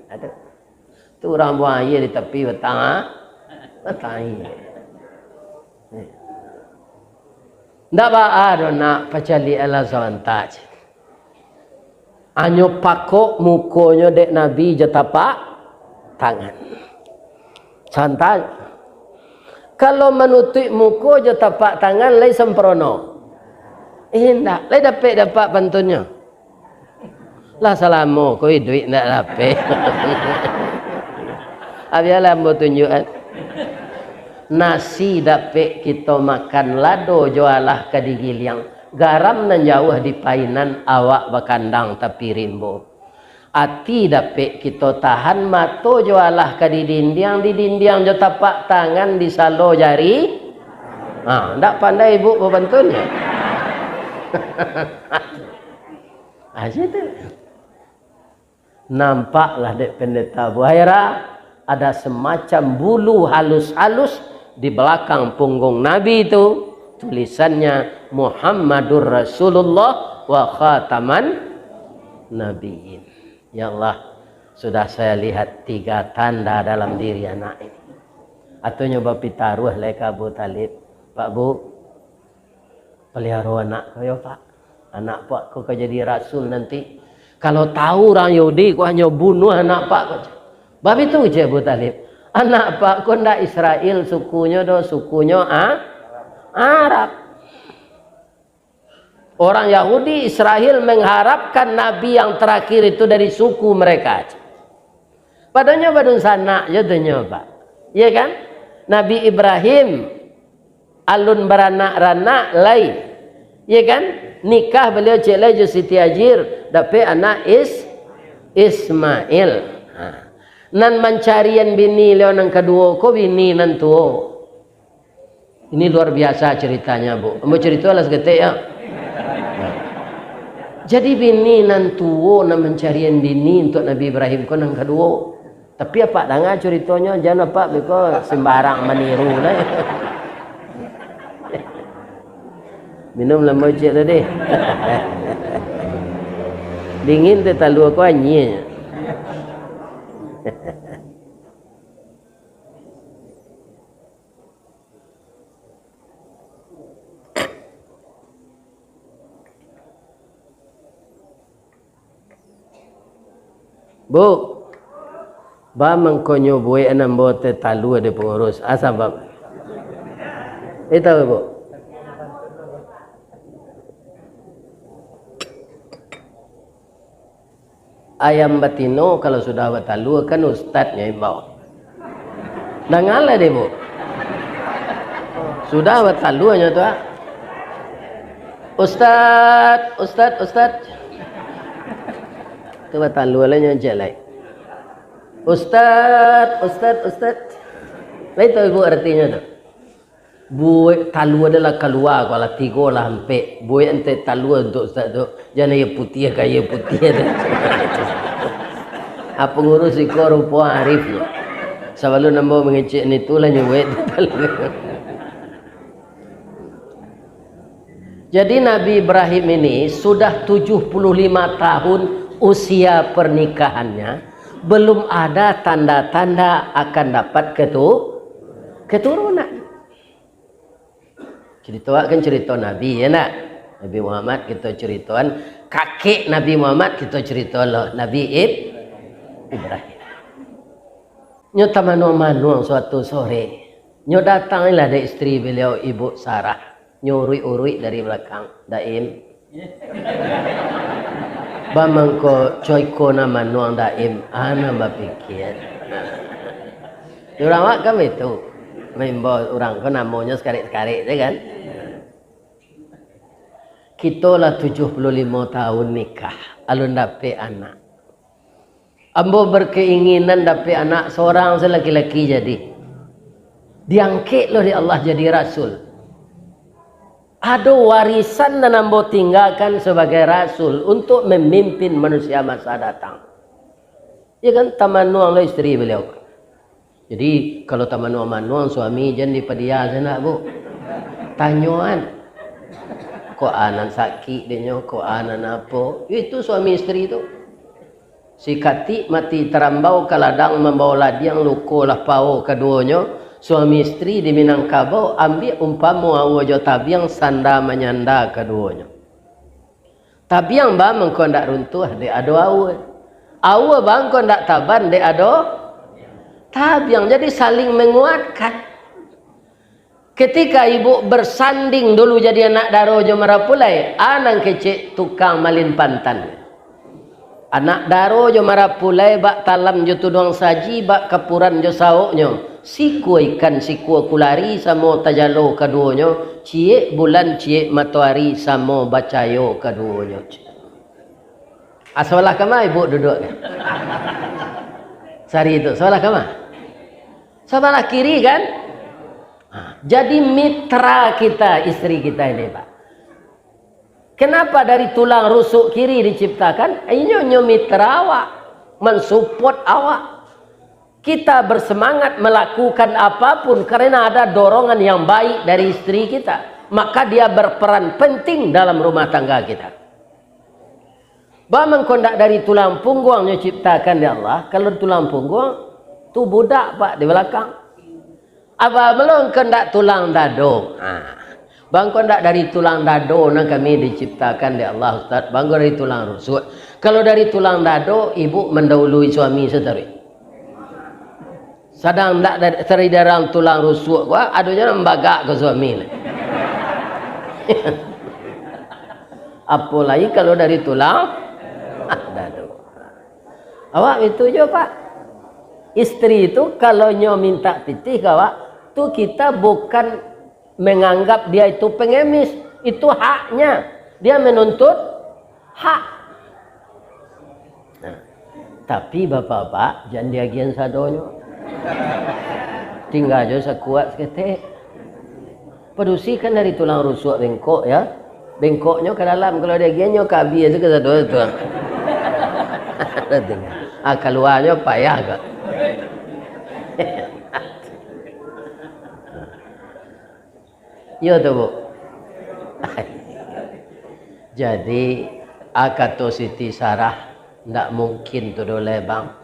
Aduh. Tu urang buang aia di tapi batang, ah, batang aia. Ndak baa doh nak, pacaliak lah sabanta ceh. Anyo pakok mukonyo dek Nabi jo tapak tangan. Sabanta. Kalau manutuik muko jo tapak tangan lai samprono. Indak, lai dapek-dapek pantunnyo. Lah salamo ko iduik ndak dapek. Ah, bialah ambo tunjuakan. Nasi dapek kito makan, lado jo alah ka digiliang, garam nan jauah di painan, awak bakandang tapi rimbo. Ati dapek kito tahan, mato jo alah ka didindiang, didindiang jo tapak tangan, disalo jari. Ha, ndak pandai ibu bapantun? Ha, situ. Nampaklah dek Pendeta Buhaira, ada semacam bulu halus-halus di belakang punggung Nabi itu, tulisannya, "Muhammadur Rasulullah wa khataman nabiyyin." Ya Allah, sudah saya lihat tiga tanda dalam diri anak ini. Atunyo bapitaruah lai ka Abu Talib, "Pak Bu, paliharo anak ko yo, Pak. Anak Pak ko ka jadi rasul nanti. Kalau tahu urang Yahudi ko, hanyo bunuah anak Pak ko." Baitu cek Abu Talib, "Anak Pak ko ndak Israel sukunyo doh, sukunyo A-, Arab." Orang Yahudi, Israel mengharapkan nabi yang terakhir itu dari suku mereka. Padonyo badunsanak jo tu nyo, Pak. Iya kan? Nabi Ibrahim, alun baranak-ranak lai. Iya kan? Nikah baliau cek lai jo Siti Hajir, dapek anak Is-, Ismail. Ha. Nan mancarian bini liau nan kaduo ko, bini nan tuo. Ini luar biasa ceritanya, Bu. Ambo cerita lah saketek, ya. Nah. Jadi, bini nan tuo, nan mancarian bini untuk Nabi Ibrahim ko nan kaduo. Tapi apak danga curitonyo, jan apak beko sembarang maniru, nah. Minum lah, Mojek, tadi. Dingin teh talua ko anyia. Bu, ba mangkonyo buek nan ambo teh talua di pangurus. Ah, sabab. Eh, tahu, Bu? Ayam batino kalau sudah batalua, kan ustadnyo imbau. Dangalah deh, Bu. Sudah batalua nyo tu, ah. "Ustad, ustad, ustad." Tu batalua lah nyo cek lai. "Ustad, ustad, ustad." Lai tahu ibu artinyo tu? Buek talua adalah kalua, kalau tigo lah ampek. Buek ante talua untuk ustaz tu. Jan aia putiah ka aia putiah tu. Ah, pangurus iko rupo arif nyo. Sabalun ambo mangecek ni tu lah nyo buek tu talua. Jadi Nabi Ibrahim ini sudah tujuh puluh lima tahun usia pernikahannya, belum ada tanda-tanda akan dapat ketu-, keturunan. Cerito awak kan cerito Nabi, ya ndak? Nabi Muhammad kito ceritoan, kakek Nabi Muhammad kito cerito lo, Nabi Ib-, Ibrahim. Nyo tamanuang-manuang suatu sore, nyo datanglah dek isteri beliau, Ibu Sarah. Nyo uruik-uruik dari balakang, "Daim, baa mangko co iko nan manuang Daim?" Ah, nan bapikia. Urang awak kan baitu. Maimbau urang ko namonyo sakarek-sakarek se kan. Kito lah tujuh puluh limo tahun nikah, alun dapek anak. Ambo berkeinginan dapek anak sorang se laki-laki jadi. Diangkek lo dek Allah jadi rasul. Ado warisan nan ambo tinggakan sabagai rasul untuk mamimpin manusia masa datang. Ya kan, tamanuang lo isteri beliau. Jadi, kalau tamanuang-manuang suami, jan dipadia sanak, Bu. Tanyoan. Kok anan sakik dek nyo, kok anan apo. Itu suami isteri tu. Sikatik mati tarambau ka ladang mambao ladiang, luko lah pao kaduonyo. Suami isteri di Minangkabau, ambiak umpamo aua jo tabiang, sanda manyanda kaduonyo. Tabiang baa mangko ndak runtuah dek ado aua. Aua baa mangko ndak taban dek ado tabiang. Jadi saling manguatkan. Ketika ibu bersanding dulu jadi anak daro jo marapulai, a nan kecek tukang malin pantan. Anak daro jo marapulai bak talam jo tuduang saji, bak kapuran jo saoknyo. Sikua ikan, sikua kulari, samo tajalo kaduonyo, ciek bulan, ciek matoari, samo bacayo kaduonyo. Ah, sabalah kama ibu duduak kan? Sari tu, sabalah kama? Sabalah kiri kan? Ah, jadi mitra kita, isteri kita ini, Pak. Kenapa dari tulang rusuk kiri diciptakan? Inyo nyo mitra awak, mensupport awak. Kita bersemangat melakukan apapun karena ada dorongan yang baik dari isteri kita. Maka dia berperan penting dalam rumah tangga kita. Baa mangko ndak dari tulang pungguang nyo ciptakan dek Allah? Kalau tulang pungguang, tu budak, Pak, di balakang. Abah balun kandak tulang dado. Ha. Bangko ndak dari tulang dado nan kami diciptakan dek Allah, Ustaz. Bangko dari tulang rusuk. Kalau dari tulang dado, ibu mendahului suami sataruih. Sadang ndak da-, dari dalam tulang rusuk ko, adonyo nan bagak ka suami. Apolai kalau dari tulang dado. Awak itu jo, Pak. Isteri tu kalau nyo minta pitih ka awak, tu kita bukan menganggap dia itu pengemis, itu haknya. Dia menuntut hak. Nah, tapi bapak-bapak, jan diagian sadonyo. Tingga jo sakuat saketek. Padusi kan dari tulang rusuk bengkok, ya. Bengkoknyo ka dalam, kalau diagiannyo ka abih tu ka sado tu. Ah, kaluanyo payah ka. Iyo tu, Bu. Jadi, a kato Siti Sarah, ndak mungkin tu doh lai, Bang.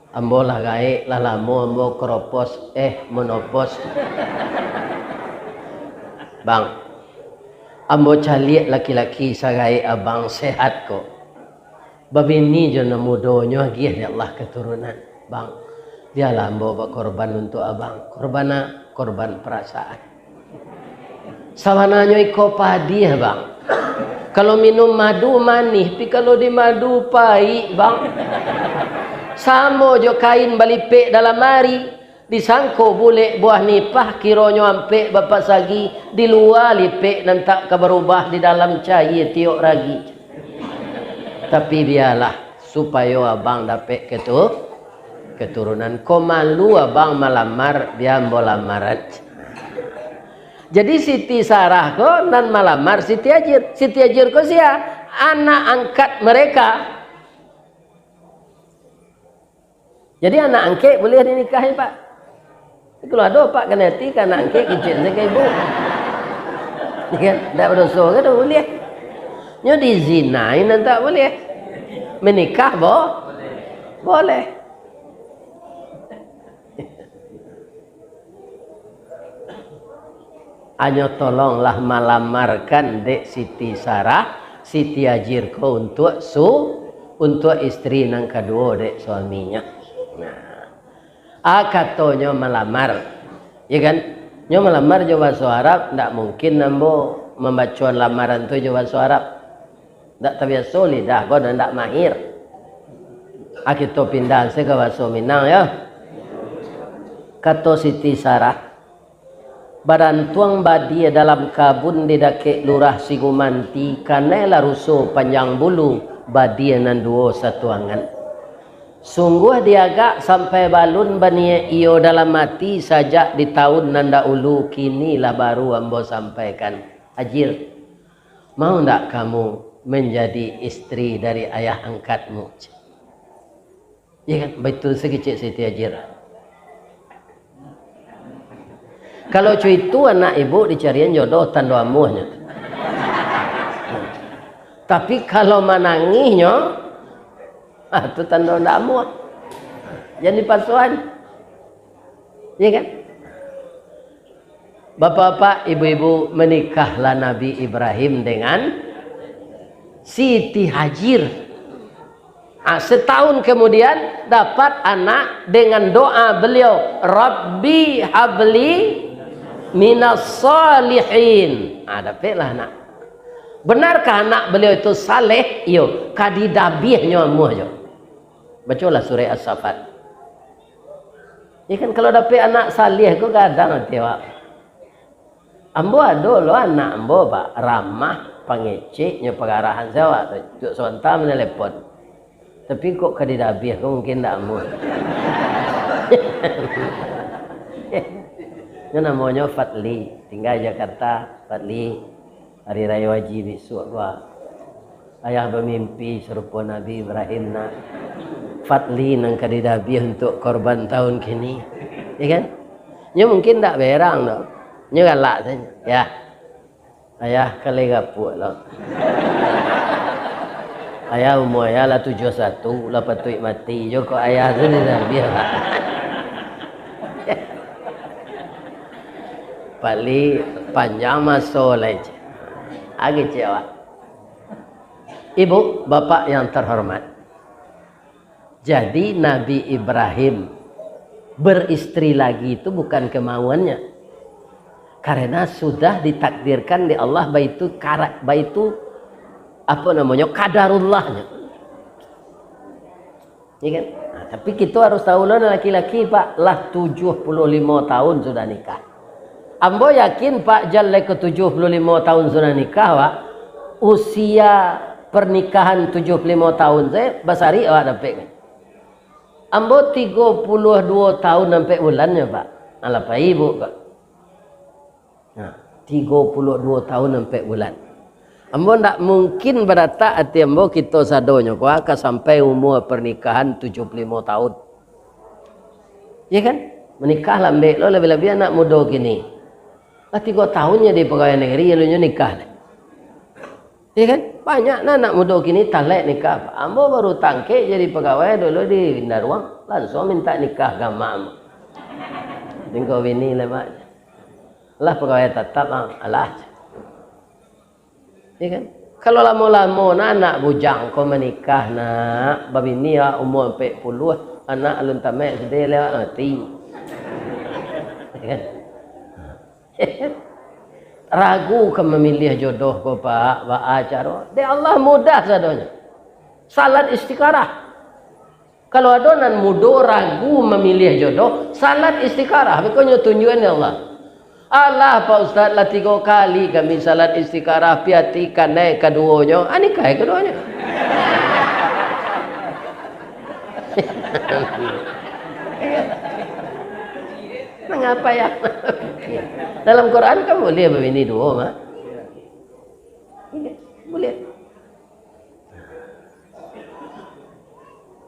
Ambo lah gaek, lah lamo ambo keropos, eh, menopos. Bang, ambo caliak laki-laki sagaek abang sehat ko. Babini jo nan mudonyo agiah dek Allah keturunan. Bang, bialah ambo bakorban untuak abang. Korban a? Korban perasaan. Sabananyo iko padiah, Bang. Kalau minum madu manih, tapi kalau di madu paik, Bang. Samo jo kain balipek dalam ari, disangko bulek buah nipah, kironyo ampek bapasagi, di lua lipek nan tak ka barubah, di dalam caia tiok ragi. Tapi bialah, supayo abang dapek ketu-, keturunan. Ko malu abang malamar, bia ambo lamaran. Jadi Siti Sarah ko nan malamar Siti Hajir. Siti Hajir ko sia? Anak angkat mereka. Jadi anak angkek buliah dinikahi, Pak? Kalau ado, Pak, kanai ati ka anak angkek, kicek se ka ibu. Kan? Ndak badoso ka tu, buliah. Nyo dizinai nan tak buliah. Menikah bo-, boleh. Anyo tolonglah malamarkan dek Siti Sarah, Siti Hajir ko untuak su-, untuak isteri nan kaduo dek suaminyo. Nah, a katonyo malamar, ya kan? Nyo malamar jo bahaso Arab, ndak mungkin ambo mambacoan lamaran tu jo bahaso Arab. Ndak tabiaso lidah ko, ndak mahir. A kito pindah se ka bahaso Minang, ya. Kato Siti Sarah, badantuang badia dalam kabun di dakek lurah Sigumanti, kanai lah ruso panjang bulu, badia nan duo satuangan. Sungguah diagak sampai balun baniaik iyo dalam ati sajak di taun nan dahulu, kini lah baru ambo sampaikan. Hajir, mau ndak kamu menjadi isteri dari ayah angkatmu? Ya kan? Baitu se kecek Siti Hajir. Kalau cuitu anak ibu dicarian jodoh tando amuahnyo. Tapi kalau manangihnyo, ah, tu tando ndak amuah. Jan dipasuan. Ya kan? Bapak-bapak, ibu-ibu, menikahlah Nabi Ibrahim dengan Siti Hajir. Ah, setahun kemudian, dapat anak dengan doa beliau, "Rabbi habli minas salihin." Ah, dapatlah anak. Benarkah anak beliau itu saleh? Iyo, ka didabiahnyo amuah jo. Bacolah surah As-Saffat. Ya kan, kalau dapek anak saleh ko gadang ati awak. Ambo ado lo anak ambo, Pak, ramah, pangecek, nyo pagarahan se awak tu. Juk sabanta manelepon. Tapi kok ka didabiah ko mungkin ndak amuah. Nyo namonyo Fadli, tingga Jakarta, Fadli. Hari Rayo Haji bisuak ko, ayah bamimpi sarupo Nabi Ibrahim, nak. Fadli nan ka didabiah untuak korban taun kini. Ya kan? Nyo mungkin ndak berang tu. Nyo galak sajo. Ya. Ayah ka lai gapuak lo. Ayah umua ayah lah tujuah satu, lah patuik mati jo kok ayah tu didabiah. Fadli, panjang maso lai, cek. Agi cek awak. Ibu, bapak yang terhormat. Jadi Nabi Ibrahim beristri lagi itu bukan kemauannya. Karena sudah ditakdirkan di Allah, baitu kara-, baitu, apa namanya, kadarullahnya. Ya kan? Nah, tapi kito harus tahu lo, laki-laki, Pak, lah tujuah puluah limo tahun sudah nikah. Ambo yakin, Pak, jan lai ka tujuah puluah limo tahun sudah nikah, Pak, usia pernikahan tujuah puluah limo tahun sajo, basarik awak dapek kan. Ambo tigo puluah duo tahun ampek bulannyo, Pak. Alah pai, Bu, Pak. Nah, tigo puluah duo tahun ampek bulan. Ambo ndak mungkin baratak ati ambo kito sadonyo ko ka sampai umua pernikahan tujuah puluah limo tahun. Ya kan? Menikah lambek lo, labiah-labiah anak mudo kini. Lah tigo tahun jadi pegawai negeri, alunyo nikah deh. Ya kan? Banyak nah anak mudo kini talek nikah. Ambo baru tangkek jadi pegawai dulu di Indaruang, langsung minta nikah ka amak ambo. Tingko bini lah, Mak. Lah pegawai tatap, ah, alah. Ya kan? Kalau lamo-lamo nah anak bujang ko manikah, nak, babini awak umua ampek puluah, anak alun tamat S D lai awak mati. Ya kan? Ragu ka mamiliah jodoh ko, Pak, baa caro? Dek Allah mudah sadonyo. Salat istikharah. Kalau ado nan mudo ragu mamiliah jodoh, salat istikharah, beko nyo tunjuakan dek Allah. "Alah, Pak Ustaz, lah tigo kali kami salat istikharah, pi ati kanai kaduonyo, ah, nikahi kaduonyo." Mengapa ya? Dalam Quran kan boleh babini duo, mah. Iya, boleh.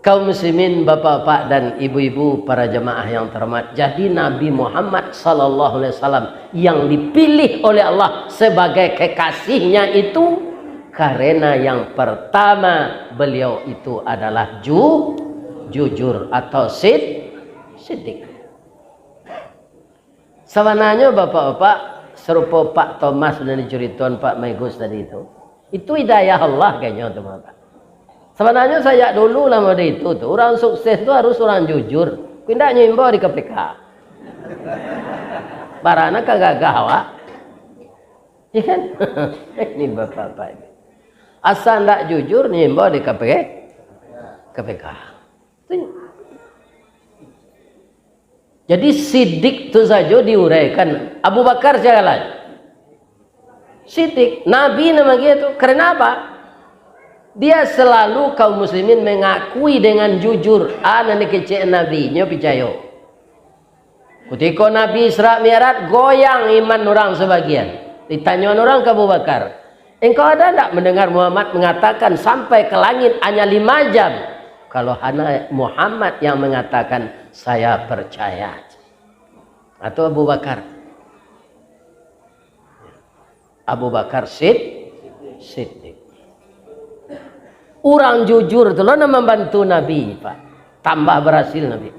Kaum muslimin, bapak-bapak dan ibu-ibu, para jamaah yang terhormat, jadi Nabi Muhammad sallallahu alaihi wasallam yang dipilih oleh Allah sebagai kekasihnya itu karena yang pertama, beliau itu adalah ju-, jujur atau sid-, siddiq. Sabananyo, bapak-bapak, sarupo Pak Thomas nan dicuritoan Pak Megus tadi tu, itu hidayah Allah kayaknyo tu, Bapak. Sabananyo, sajak dulu lah model itu tu, urang sukses tu harus urang jujur. Kok indak, nyo imbau di K P K. Barana ka gagah awak. Iya kan? Ini bapak-bapak ini. Asa ndak jujur, nyo imbau di K P K, K P K. Jadi, siddiq tu sajo diuraikan. Abu Bakar sia lai? Siddiq. Nabi nan mangia tu. Karena apa? Dia selalu, kaum muslimin, mengakui dengan jujur, a, nan dikecek Nabi, nyo picayo. Kutiko Nabi Isra Mi'raj, goyang iman urang sabagian. Ditanyoan urang ka Abu Bakar, "Engkau ada ndak mendengar Muhammad mengatakan sampai ke langit hanya lima jam?" Kalau hanya Muhammad yang mengatakan, "Saya percaya." Atau Abu Bakar. Abu Bakar Sid-, Siddiq. Urang jujur tu lo nan mambantu Nabi, Pak. Tambah barasil Nabi.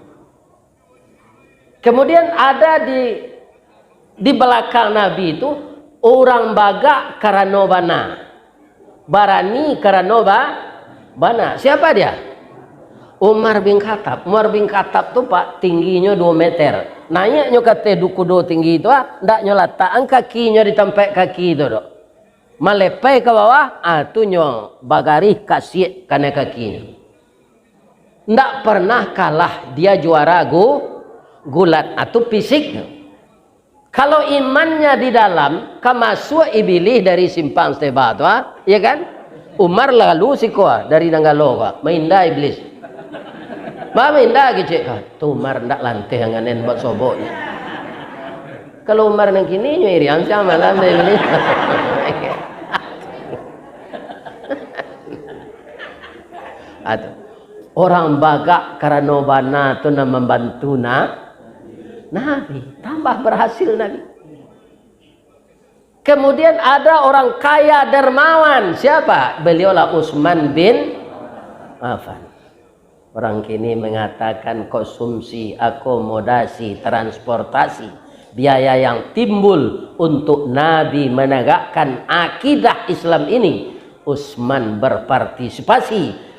Kemudian ada di, di balakang Nabi tu, urang bagak karano bana. Barani karano ba-, bana. Siapa dia? Umar bin Khattab. Umar bin Khattab tu, Pak, tingginyo duo meter. Naiaknyo ka ateh du-, kudo tinggi tu, ah, ndak nyo latakkan kakinyo di tampaik kaki tu doh. Malepai ka bawah, ah, tu nyo bagarih kasiak kanai kakinyo. Ndak pernah kalah dia juara gu-, gulat, ah, tu fisiknyo. Kalau imannya di dalam, ka masuak Ibilih dari simpang Steba tu, ah, iya kan? Umar lalu siko, ah, dari Nanggalo ko, ah, mainda Iblis. Ba mainda kecek ko, tu Umar ndak lanteh anganen buat sobok ni. Kalau Umar nan kini, nyo irian siang malam dari Iblis. Ah, tu. Orang bagak karano bana tu nan mambantu na-, Nabi. Tambah barasil Nabi. Kemudian ada orang kaya dermawan. Siapa? Beliaulah Utsman bin Affan. Orang kini mengatakan konsumsi, akomodasi, transportasi, biaya yang timbul untuk Nabi menegakkan akidah Islam ini, Utsman berpartisipasi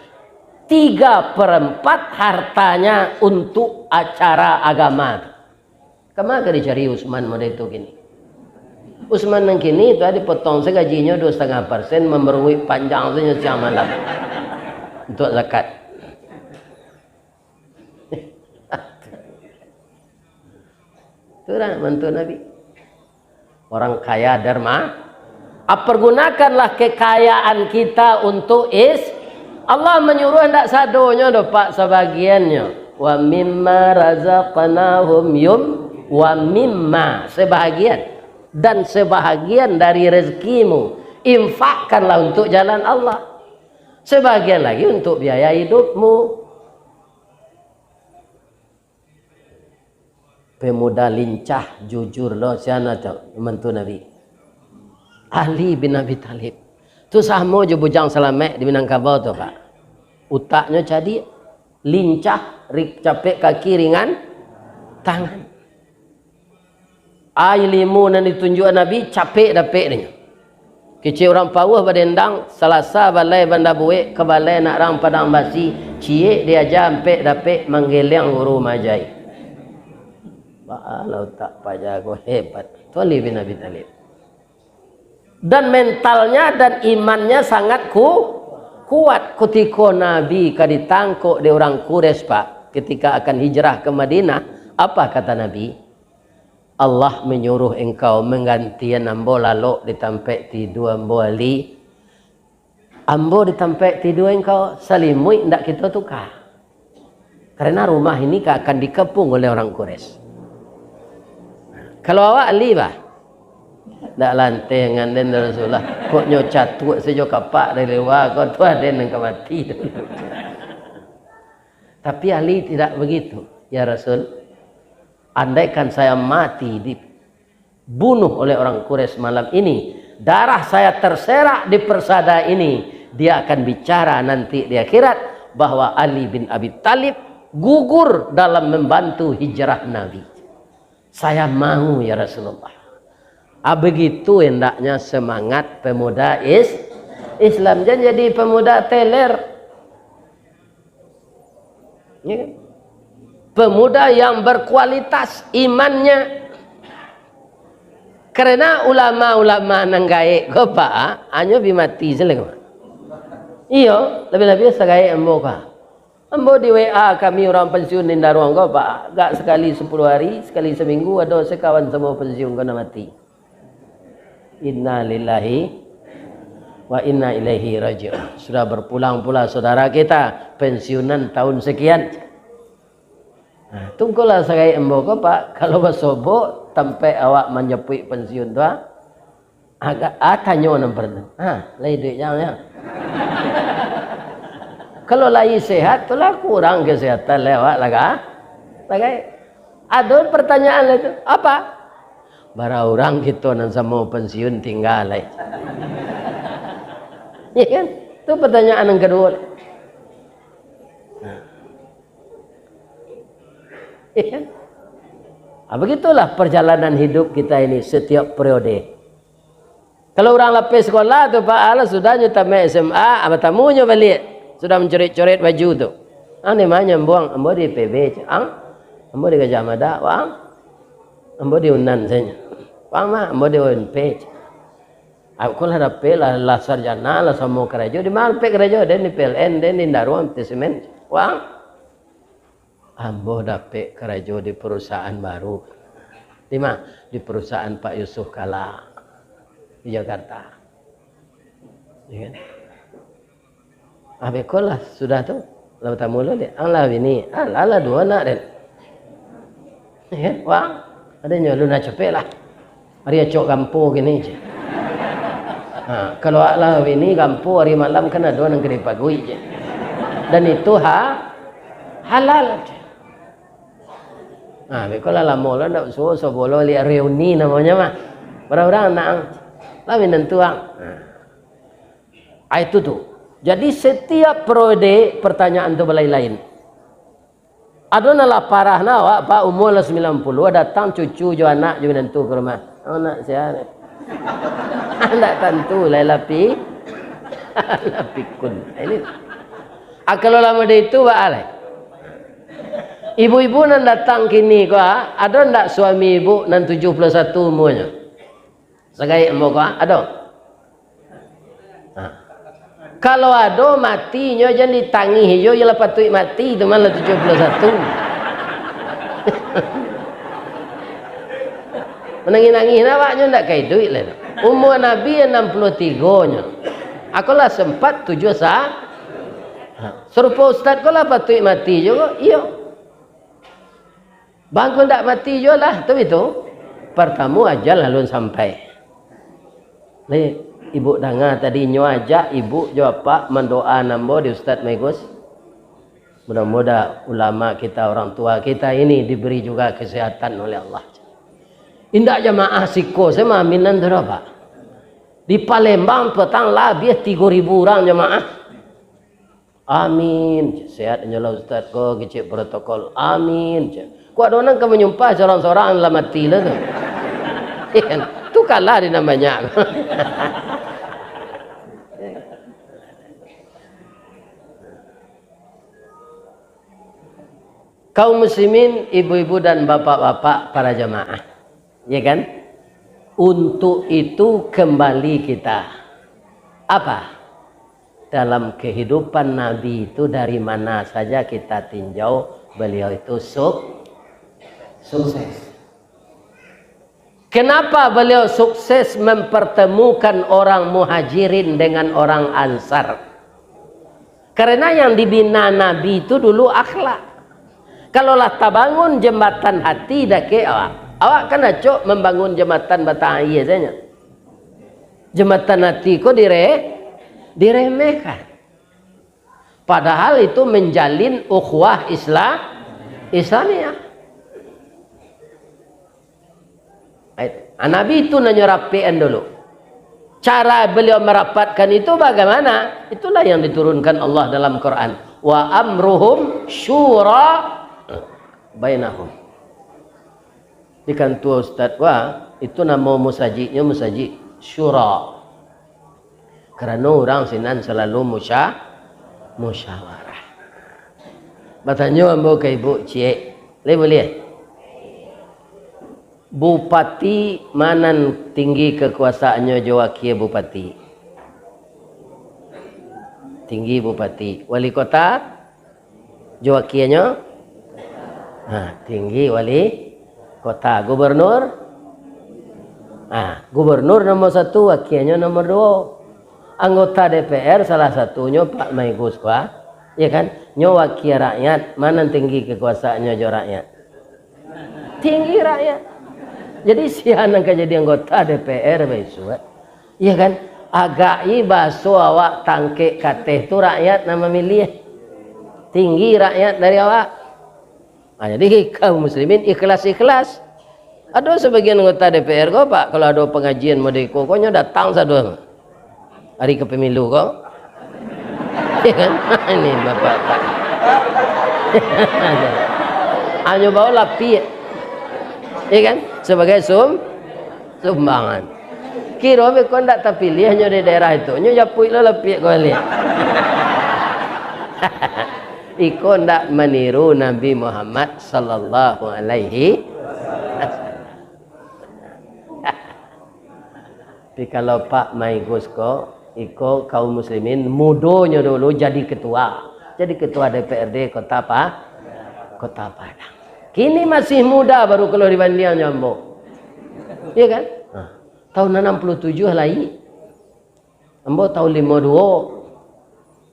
tiga perempat hartanya untuk acara agama. Kama ka dicari Utsman model tu kini? Utsman nan kini tu dipotong sagajinyo duo satangah persen, mambaruik panjang sajo siang malam untuak zakat. Tu lah mantu Nabi. Orang kaya derma, ah, pergunakanlah kekayaan kita untuk is-, Allah manyuruah ndak sadonyo doh, Pak, sabagiannyo. "Wa mimma razaqnahum yun-, wa mimma," sebahagian, "dan sebahagian dari rezekimu, infakkanlah untuk jalan Allah. Sebahagian lagi untuk biaya hidupmu." Pemuda lincah, jujur lo, sia nan tu, mantu Nabi. Ali bin Abi Thalib. Tu samo jo Bujang Salamaik di Minangkabau tu, Pak. Utaknyo cadiak, lincah, ri-, capek kaki, ringan tangan. Ai limu nan ditunjuak Nabi, capek dapek dinyo. Kecek urang Pauah badendang, Salasa balai Banda Buek, ka balai nak rang Padang Basi, ciek diaja ampek dapek, manggeleng guru majai. Baa lah utak paja ko, hebat. Tu Ali bin Abi Thalib. Dan mentalnya dan imannya sangat ku-, kuat. Kutiko Nabi ka ditangkok dek urang Quraisy, Pak, ketika akan hijrah ke Madinah, apa kata Nabi? "Allah manyuruah engkau manggantian ambo lalok di tampaik tidua ambo, Ali. Ambo di tampaik tidua engkau, salimuik ndak kito tuka. Karena rumah ini ka akan dikepung oleh orang Quraisy." Kalau awak Ali, bah? Ndak lanteh ngan den Rasulullah. Kok nyo catuak sajo kapak dari lua, kok tu aden nan ka mati. Tapi Ali tidak begitu. "Ya Rasul, andaikan saya mati dibunuh oleh orang Quraisy malam ini, darah saya terserak di persada ini, dia akan bicara nanti di akhirat bahwa Ali bin Abi Thalib gugur dalam membantu hijrah Nabi." "Saya mau, ya Rasulullah." Ah, begitu hendaknya semangat pemuda is-, Islam. Jangan jadi pemuda teler. Ya kan? Pemuda yang berkualitas imannya. Karena ulama-ulama nan gaek ko, Pak, hanyo bi mati se lai ko. Iyo, labiah-labiah sagaek ambo ko. Ambo di W A kami urang pensiun di Indaruang ko, Pak. Agak sakali sapuluah hari, sakali saminggu, ado sakawan samo pensiun ko nan mati. Innalillahi wa inna ilaihi raji'un. Sudah berpulang pula saudara kita, pensiunan tahun sekian. Nah, tunggulah sagaek ambo ko, Pak. Kalau basobok, tampek awak manjapuik pensiun tu, ah. Agak, ah, tanyo nan pernah. "Ah, lai duit jang, ya?" Kalau lai sehat, tu lah kurang kesehatan lai awak lah, ka? Lah, ka? Ado pertanyaan lai tu, apa? Bara urang kito nan samo pensiun tingga lai. Ya kan? Tu pertanyaan yang kedua. Nah. Ya kan? Ah, begitulah perjalanan hidup kita ini setiap periode. Kalau urang lapeh sekolah tu, Pak, alah, sudah nyo tamat S M A, ah, batamu nyo baliak. Sudah mancoret-coret baju tu. "Ang di ma nyo, Ambo?" "Ambo di P B," cek. "Ang?" "Ambo di Gajah Mada." "Wang?" "Ambo di Unan," sajo. "Wang ma?" "Ambo di U N P," cek. "Aku lah dapek lah, lah sarjana, lah samo karajo." "Di ma dapek karajo?" "Den di P L N, den di Indaruang, T Semen." "Wang?" "Ambo dapek karajo di perusahaan baru." "Di ma?" "Di perusahaan Pak Yusuf Kalla di Jakarta." Ya kan? Ah, beko lah, sudah tu. Lah batamu lo, dek. "Ang lah bini?" "Ah, lah, lah duo anak, den." Ya kan? "Wang?" "Ado nyo, alun lah capek lah. Ari acok gampo kini," cek. Ha, kalau awak lah bini gampo, ari malam kan ado nan ka dipaguik, cek. Dan itu ha-, halal, cek. Ha, beko lah lamo lo ndak suo, sobolo liak reuni namonyo mah. Urang-urang nak, ang. Lah minantu, ang. Ha. Ah, itu tu. Jadi, setiap periode pertanyaan tu balain-lain. Ado nan lah parah nah, awak, Pak, umua lah sambilan puluah, datang cucu jo anak jo minantu ka rumah. "Oh, nak sia?" Ndak tantu lai, lah pi-, lah pikun. Ini. Ah, kalau lah model itu, baa lai? Ibu-ibu nan datang kini ko, ah, ado ndak suami ibu nan tujuah puluah satu umuanyo? Sagaek ambo ko, ah, ado? Ha. Kalau ado, mati nyo jan ditangih jo, iyo lah patuik mati tu mah, lah tujuah puluah satu. Manangih-nangih nah awak nyo ndak ka iduik lai. Umua Nabi anam puluah tigo nyo. Ako lah sempat tujuah sa-, ha. Sarupo ustad ko lah patuik mati juo, iyo. Bangko ndak mati juo lah, tu itu. Partamo ajal alun sampai. Lai, ibu danga tadi, nyo ajak ibu jo apak mandoa ambo di Ustaz Maigus. Mudah-mudahan ulama kita, orang tua kita ini diberi juga kesehatan oleh Allah. Indak jamaah siko se maaminan tu doh, Pak. Di Palembang patang labiah tigo ribu urang jamaah. "Amin," cek. "Sehat inyo lah ustad ko," kecek protokol. "Amin," cek. Kok ado nan ka manyumpah sorang-sorang lah mati lah tu. Tu kalah di nan banyak. Kaum muslimin, ibu-ibu dan bapak-bapak para jamaah. Ya kan? Untuk itu kembali kita. Apa? Dalam kehidupan Nabi itu dari mana saja kita tinjau, beliau itu suk-, sukses. Kenapa beliau sukses mempertemukan orang Muhajirin dengan orang Ansar? Karena yang dibina Nabi itu dulu akhlak. Kalau lah tabangun jembatan hati, dakek awak. Awak kan acok mambangun jambatan batang aia sajo. Jambatan ati ko dire-, diremehkan. Padahal itu menjalin ukhuwah Isla-, Islamiah. Ah, Nabi itu nan nyo rapikan dulu. Cara beliau merapatkan itu bagaimana? Itulah yang diturunkan Allah dalam Quran. "Wa amruhum syura bainahum." Di kantua ustaz wa, itu namo musajiknyo musajik Syura. Karano urang sinan salalu musya-, musyawarah. Batanyo ambo ka ibu ciek, lai buliah? Bupati ma nan tinggi kakuasaannyo jo wakia bupati? Tinggi bupati. Wali kota? Jo wakianyo? Ha, tinggi wali kota. Gubernur? Ha, gubernur nomor satu, wakianyo nomor duo. Anggota D P R salah satunyo Pak Maigus ko, ya kan? Nyo wakia rakyat, ma nan tinggi kakuasaannyo jo rakyat? Tinggi rakyat. Jadi, sia nan ka jadi anggota D P R baisuak? Iya kan? Agak i baso awak tangkek kateh tu rakyat nan mamiliah. Tinggi rakyat dari awak. Ha, jadi kaum muslimin ikhlas-ikhlas. Ado sabagian anggota D P R ko, Pak, kalau ado pangajian model iko ko, nyo datang sado. Hari ka pemilu ko. Iya kan? Ini bapak-bapak. Hanyo bawa lapiak. Iya kan? Sebagai sum-, sumbangan. Kiro beko ndak tapiliah nyo di daerah itu, nyo japuik lo lapiak ko baliak. Iko ndak maniru Nabi Muhammad sallallahu alaihi wasallam. Tapi kalau Pak Maigus ko, iko kaum muslimin mudonyo dulu jadi ketua. Jadi ketua D P R D Kota Pa-, Kota Padang. Kini masih muda, baru kalau dibandiang jo ambo. Iya kan? Nah, tahun anam puluh tujuh lahir. Ambo tahun limo duo.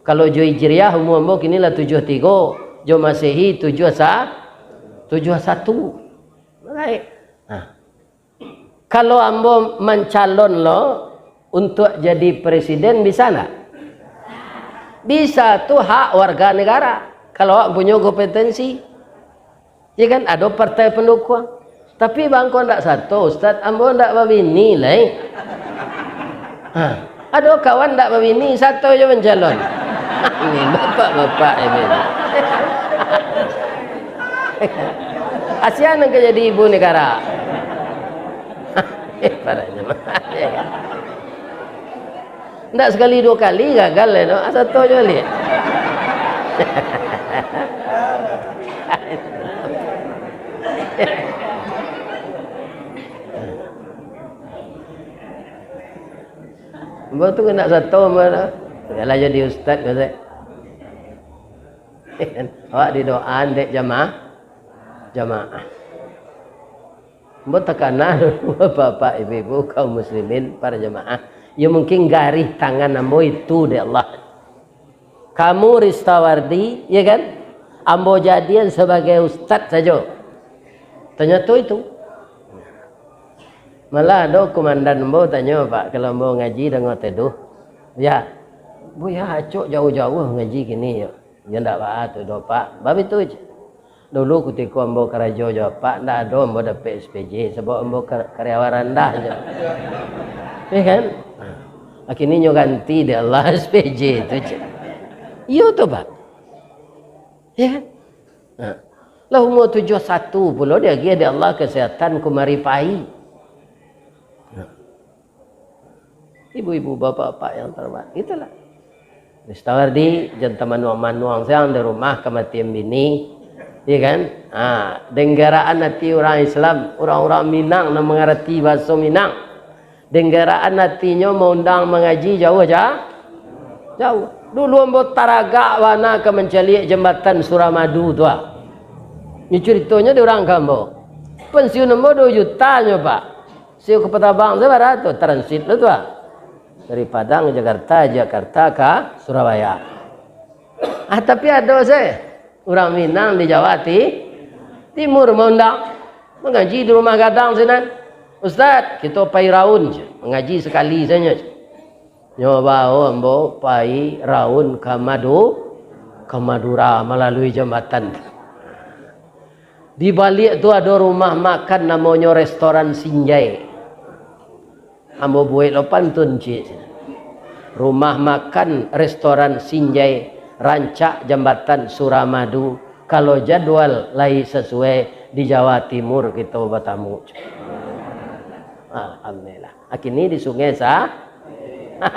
Kalau jo Hijriah, umur ambo kini lah tujuah tigo. Jo Masehi, tujuah sa-, tujuah satu. Baik. Nah, kalau ambo mancalon lo untuak jadi presiden, bisa ndak? Bisa, tu hak warga negara. Kalau awak punyo kompetensi, ya kan, ado partai pandukuang. Tapi bangko ndak sato, Ustaz, ambo ndak babini lai. Ha, ado kawan ndak babini, sato jo mancalon. Ini bapak-bapak ini. Kasian nan ka jadi ibu negara. Parah jemaah. Ndak sakali duo kali gagal lai tu. Asa tu jo baliak. Ambo tu kena sato ambo tu. Yalah jadi ustaz ko se. Awak didoaan dek jamaah. Jamaah. Ambo takana dulu, bapak, ibu-ibu, kaum muslimin, para jamaah. Ya, mungkin garih tangan ambo itu dek Allah. Kamu Ristawardi, ya kan? Ambo jadian sabagai ustaz sajo. Tanyato itu. Malah ado komandan ambo tanyo, Pak, kalau ambo ngaji dangan teduh. Ya. Buya acok jauah-jauah ngaji kini, yo. Yo ndak baa tu doh, Pak. Babitu je. Dulu kutiko ambo karajo jo apak, ndak ado ambo dapek S P J, sabab ambo kar-, karyawan randah je. Iya kan? Nah, kini nyo ganti dek Allah S P J tu je. Iyo tu, Pak. Iya kan? Nah. Lah umur tujuah satu pulo diagiah dek Allah kasehatan kumari pai. Nah. Ibu-ibu, bapak-bapak yang terhormat, itulah. Ristawardi, jan tamanuang-manuang siang di rumah kamatian bini, iya kan? Ha, denggaraan ati urang Islam, urang-urang Minang nan mangarati bahaso Minang. Denggaraan atinyo maundang mangaji jauah ja-, jauah. Dulu ambo taragak bana ka mancaliak jambatan Suramadu tu, ah. Ni curitonyo di urang ka ambo. Pensiun ambo duo juta nyo, Pak. Sio ka Patabang tu bara tu, transit lo tu, ah. Dari Padang ka Jakarta, Jakarta ka Surabaya. Ah, tapi ado se urang Minang di Jawa Ti-, Timur maundang. Mangaji di rumah gadang sinan. "Ustaz, kito pai raun," mangaji sakali sajo. Nyo bao ambo pai raun ka Madu-, ka Madura malalui jambatan tu. Di baliak tu ado rumah makan namonyo Restoran Sinjai. Ambo buek lo pantun ciek. Rumah makan Restoran Sinjai, rancak Jambatan Suramadu. Kalau jadwal lai sasuai, di Jawa Timur kito batamu. Alhamdulillah. Kini di Sungai Sa-,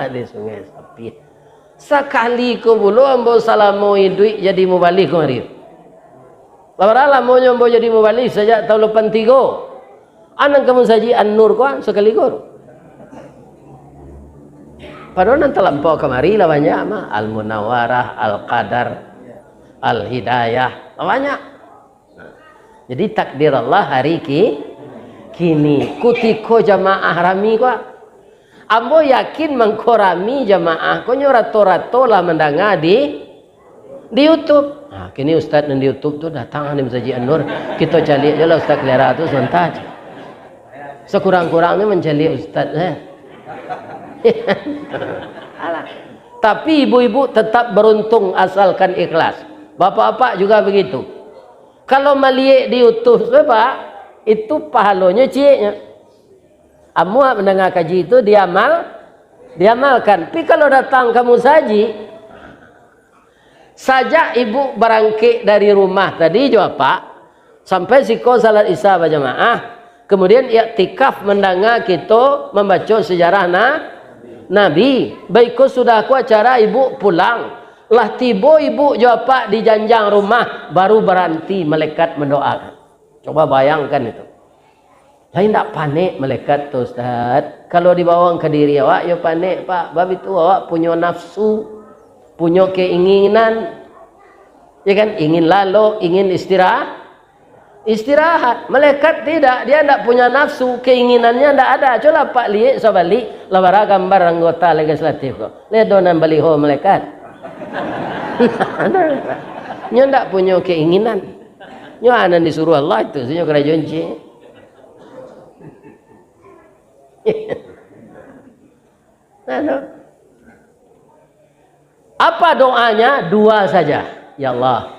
di Sungai Sapih. Sakali ko pulo ambo salamo iduik jadi mubalig kamari. Lah bara lamonyo ambo jadi mubalig, sajak taun lapan tigo. Anang ka Masajik An-Nur ko, ah, sakali ko. Padahal nan talampau kamari lah banyak mah. Al-Munawwarah, Al-Qadar, Al-Hidayah, lah banyak. Jadi takdir Allah hari ki-, kini. Kutiko jamaah rami ko, ah. Ambo yakin mangko rami jamaah ko nyo rato-rato lah mandanga di, di YouTube. Ha, kini ustaz nan di YouTube tu datang di Masajik An-Nur. Kito caliak je lah Ustaz Kalera tu sabanta je. Sakurang-kurangnyo mancaliak ustaz, eh. Alah. Tapi ibu-ibu tetap beruntung asalkan ikhlas. Bapak-bapak juga begitu. Kalau maliek di YouTube tu, Pak, itu pahalonyo cieknyo. Amuah mandanga kaji tu diamal-, diamalkan. Tapi kalau datang ka musajik, sajak ibu barangkek dari rumah tadi jo apak, sampai siko salat Isya bajamaah, kemudian iktikaf mandanga kito mambaco sejarah na-, Nabi. Baiko sudah ko acara ibu pulang, lah tibo ibu jo apak di janjang rumah, baru baranti malaikat mandoakan. Coba bayangkan itu. Lai ndak panek malaikat tu, Ustaz? Kalau dibawang ka diri awak, yo panek, Pak. Bab itu awak punyo nafsu, punyo keinginan. Ya kan? Ingin lalok, ingin istirahat. Istirahat. Malaikat tidak, dia ndak punya nafsu, keinginannya ndak ada. Coba Pak liek sabalik, lah bara gambar anggota legislatif ko. Liek do nan baliho malaikat. Nyo ndak punyo keinginan. Nyo anan disuruh Allah itu, nyo karajo ciek. Nah, no. Apa doanya? Dua saja. Ya Allah,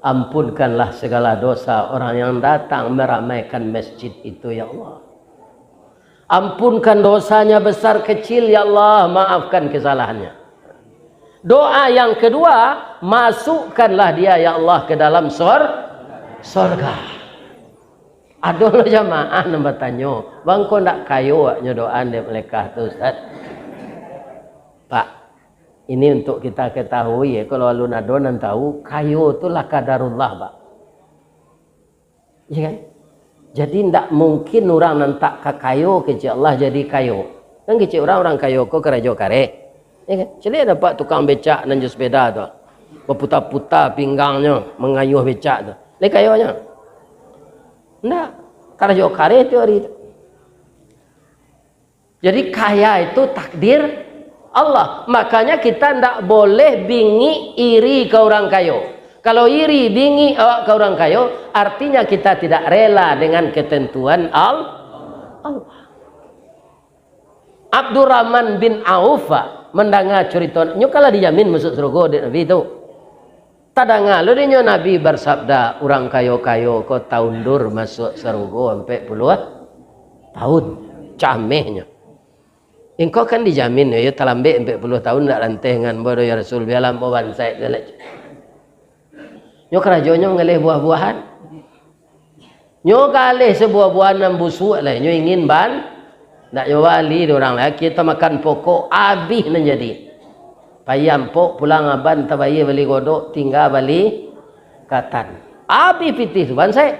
ampunkanlah segala dosa orang yang datang meramaikan masjid itu, ya Allah. Ampunkan dosanya besar kecil, ya Allah, maafkan kesalahannya. Doa yang kedua, masukkanlah dia, ya Allah, ke dalam sor-, sorga. Ado lo jamaah nan batanyo, "Bang, kok ndak kayo awaknyo doa dek malaikat tu, Ustaz?" Pak, ini untuk kita ketahui, ya, kalau alun ado nan tahu, kayo tu lah kadarullah, Pak. Ya kan? Jadi, ndak mungkin urang nan tak ka kayo kecek Allah jadi kayo. Kan kecek urang, urang kayo ko karajo kareh. Ya kan? Caliak dapek tukang becak nan jo sepeda tu. Baputa-puta pinggangnyo, mangayuh becak tu. Lai kayonyo? Ndak. Karajo kareh tiok ari tu. Jadi, kaya itu takdir Allah. Makanya kita ndak boleh bingik iri ka urang kayo. Kalau iri, bingik awak ka urang kayo, artinya kita tidak rela dengan ketentuan Al-, Allah. Abdurrahman bin Auf, Pak, mandanga curito, nyo kan lah dijamin masuak sarugo dek Nabi tu. Tadanga lo dinyo Nabi barsabda, "Urang kayo-kayo ko taundur masuak sarugo ampek puluah tahun." Camehnyo. "Ingkau kan dijamin, yo, talambek ampek puluah tahun ndak ranteh ngan ambo doh, ya Rasul, bialah ambo bansaik tu lah." Nyo karajonyo mangaleh buah-buahan. Nyo galeh sabuah-buahan nan busuak lai, nyo ingin ban-, ndak nyo bali dek urang lai, kita makan pokok, abih nan jadi. Pai ampok, pulang aban, tabayia bali godok, tingga bali katan. Abih pitih tu, bansaik.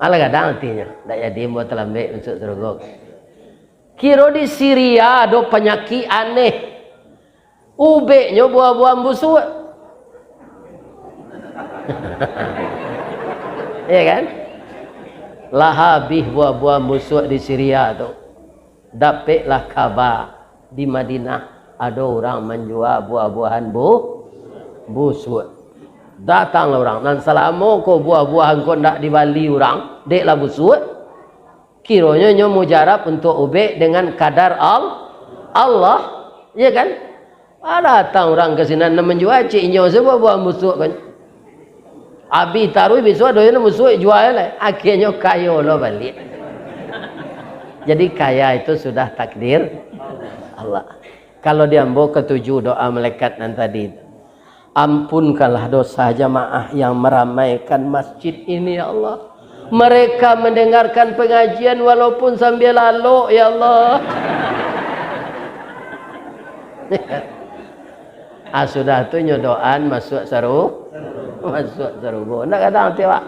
Alah gadang atinyo, ndak jadi ambo talambek masuak sarugo. Kiro di Siria ado panyakik aneh. Ubeknyo buah-buahan busuak. Iya kan? Lah abih buah-buahan busuak di Siria tu. Dapeklah kaba di Madinah, ado urang manjua buah-buahan bu-, busuak. Datanglah urang, nan salamo ko buah-buahan ko ndak dibali urang, dek lah busuak, kironyo nyo mujarab untuak ubek dengan kadar Al-, Allah, ya kan? Ah, datang urang ka sinan, nan manjua cek inyo se buah-buahan busuak kan. Abih taruih, bisuak ado nan busuak, jua lai. Akhianyo kayo lo baliak. Jadi kaya itu sudah takdir Allah. Kalau di ambo katuju doa malaikat nan tadi. Ampunkanlah dosa jamaah yang meramaikan masjid ini, ya Allah. Mereka mendengarkan pengajian walaupun sambil lalok, ya Allah. Ah, sudah tu nyo doaan masuak saru-, masuak sarugo. Ndak gadang ati awak.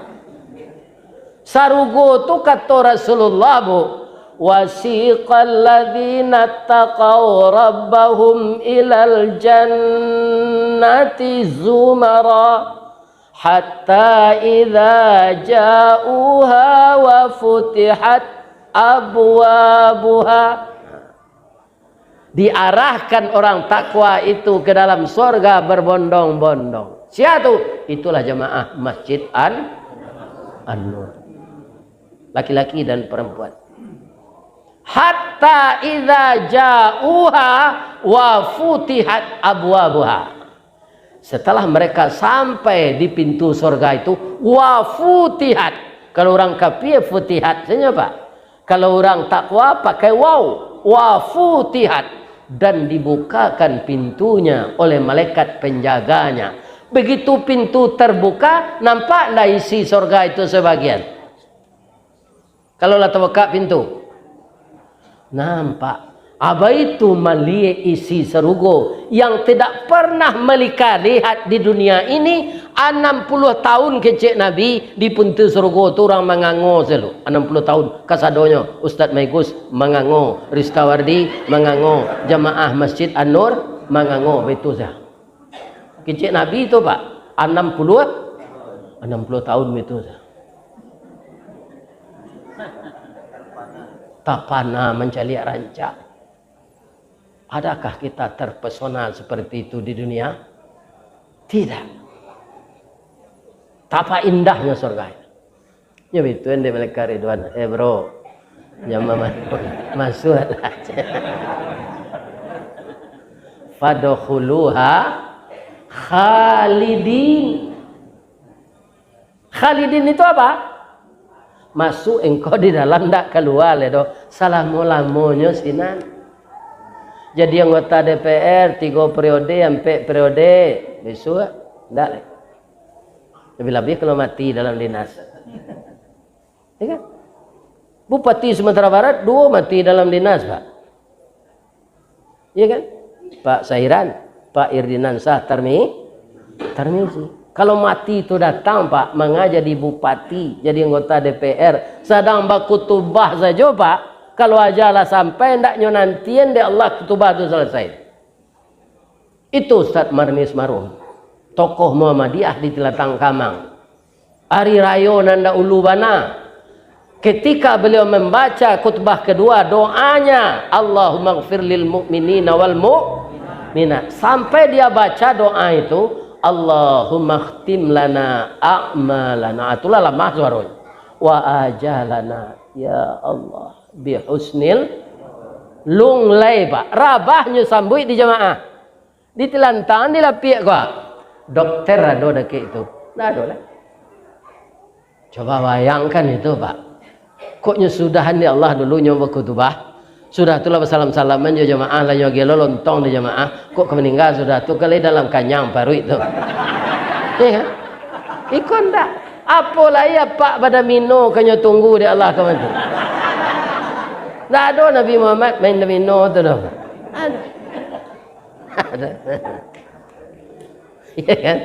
Sarugo tu kato Rasulullah, Bu, "Wasiqal ladzina taqau rabbahum ilal jannati zumara, hatta idza ja'uha wa futihat abwabuha." Diarahkan orang takwa itu ke dalam sorga berbondong-bondong. Sia tu? Itulah jamaah Masjid An-, An-Nur. Laki-laki dan perempuan. Hatta idza ja'uha wa futihat abwabuha. Setelah mereka sampai di pintu sorga itu, wa futihat. Kalau urang kafir, futihat saja, Pak. Kalau urang takwa, pakai waw. Wa futihat. Dan dibukakan pintunya oleh malaikat penjaganya. Begitu pintu terbuka, nampak ndak isi sorga itu sebagian? Kalau lah tabukak pintu, nampak. Abaitu maliek isi sarugo yang tidak pernah malika lihat di dunia ini, anam puluah tahun kecek Nabi di pintu sarugo tu urang mangango selalu. Anam puluah tahun kasadonyo, Ustaz Maigus mangango, Ristawardi mangango, jamaah Masjid An-Nur mangango, baitu saja. Kecek Nabi tu, Pak, anam puluah, anam puluah tahun baitu saja. Tapana mancaliak rancak. Adakah kita terpesona seperti itu di dunia? Tidak. Tapa indahnyo sorga. Nyo bitu dek malaikat Ridwan, "Eh, bro, jan ma-, masuak lah." "Fadkhuluha khalidin." Khalidin itu apa? Masuak engkau di dalam, ndak kalua lai doh. Salamo-lamonyo sinan. Jadi anggota D P R tigo periode, ampek periode, bisuak ndak lai. Labiah-labiah kalau mati dalam dinas. Ya kan? Bupati Sumatera Barat, duo mati dalam dinas, Pak. Iya kan? Pak Sairan, Pak Irdinansah Tarmi-, Tarmizi. Kalau mati tu datang, Pak, manga jadi bupati, jadi anggota D P R, sadang bakutubah sajo, Pak, kalau aja lah sampai, ndaknyo nantian dek Allah kutubah tu salasai. Itu Ustaz Marnis Maruh, tokoh Muhammadiyah di Tilatang Kamang. Ari rayo nan dahulu bana, ketika beliau membaca khutbah kedua, doanya, "Allahummaghfir lil mu'minina wal mu'minat." Sampai dia baca doa itu, "Allahumma khtim lana a'malana." Ah, itulah lamah suaronyo. "Wa ajalana, ya Allah, bi husnil," lunglai, Pak. Rabahnyo sambuik di jamaah. Di Tilatang, di Lapiak ko. Dokter ado dakek tu. Ndak ado lah. Coba bayangkan itu, Pak. Koknyo sudahan di Allah dulu nyo bakutubah. Sudah tu lah basalam-salaman jo jamaah, lah nyo gelo lontong di jamaah. Kok ka maningga sudah tu, ka lai dalam kanyang paruik tu. Iya kan? Iko ndak. Apo lai apak badan mino ka nyo tunggu di Allah ka bantu. Ndak ado Nabi Muhammad main domino tu doh. Ado. Iya kan?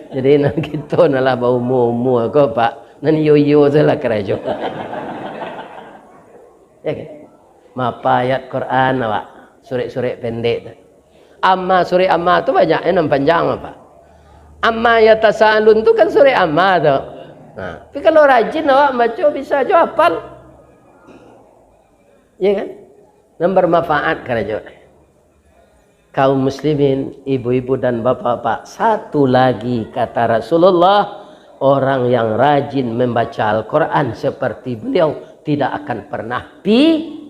Jadi, nan kito nan lah baumua-umua ko, Pak, nan iyo-iyo sajolah karajo. Ya kan? Mapa ayat Quran awak, surek-surek pendek tu. Amma, surek Amma tu banyak, eh, nan panjang apa? Amma yatasaalun tu kan surek Amma tu. Nah, tapi kalau rajin awak baco, bisa jo hafal. Ya kan? Nan bermanfaat karajo. Kaum muslimin, ibu-ibu dan bapak-bapak, satu lagi kata Rasulullah, orang yang rajin membaca Al-Quran seperti beliau tidak akan pernah pi-,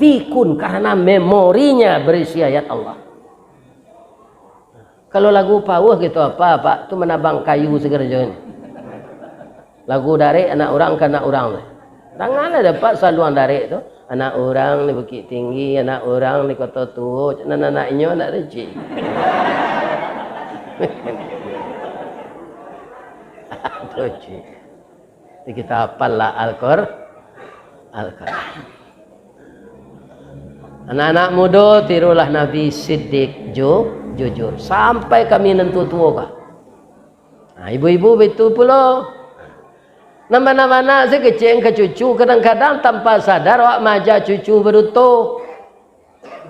pikun karena memorinya berisi ayat Allah. Kalau lagu pauh gitu apa, Pak, tu manabang kayu segala macam. Lagu darek anak urang ka anak urang tu. Dangalah dapek saluang darek tu. Anak urang di Bukittinggi, anak urang di Koto Tuo, cak nan anak inyo ndak ado, cik. Aduh, cik. Jadi kita hafal lah Al-Qur-, Al-Quran. Anak-anak mudo, tirulah Nabi Siddiq, ju-, jujur. Sampai kami nan tuo-tuo ka. Nah, ibu-ibu baitu pulo. Nan bana-bana si kecek ka cucu, kadang-kadang tanpa sadar awak maaja cucu baduto.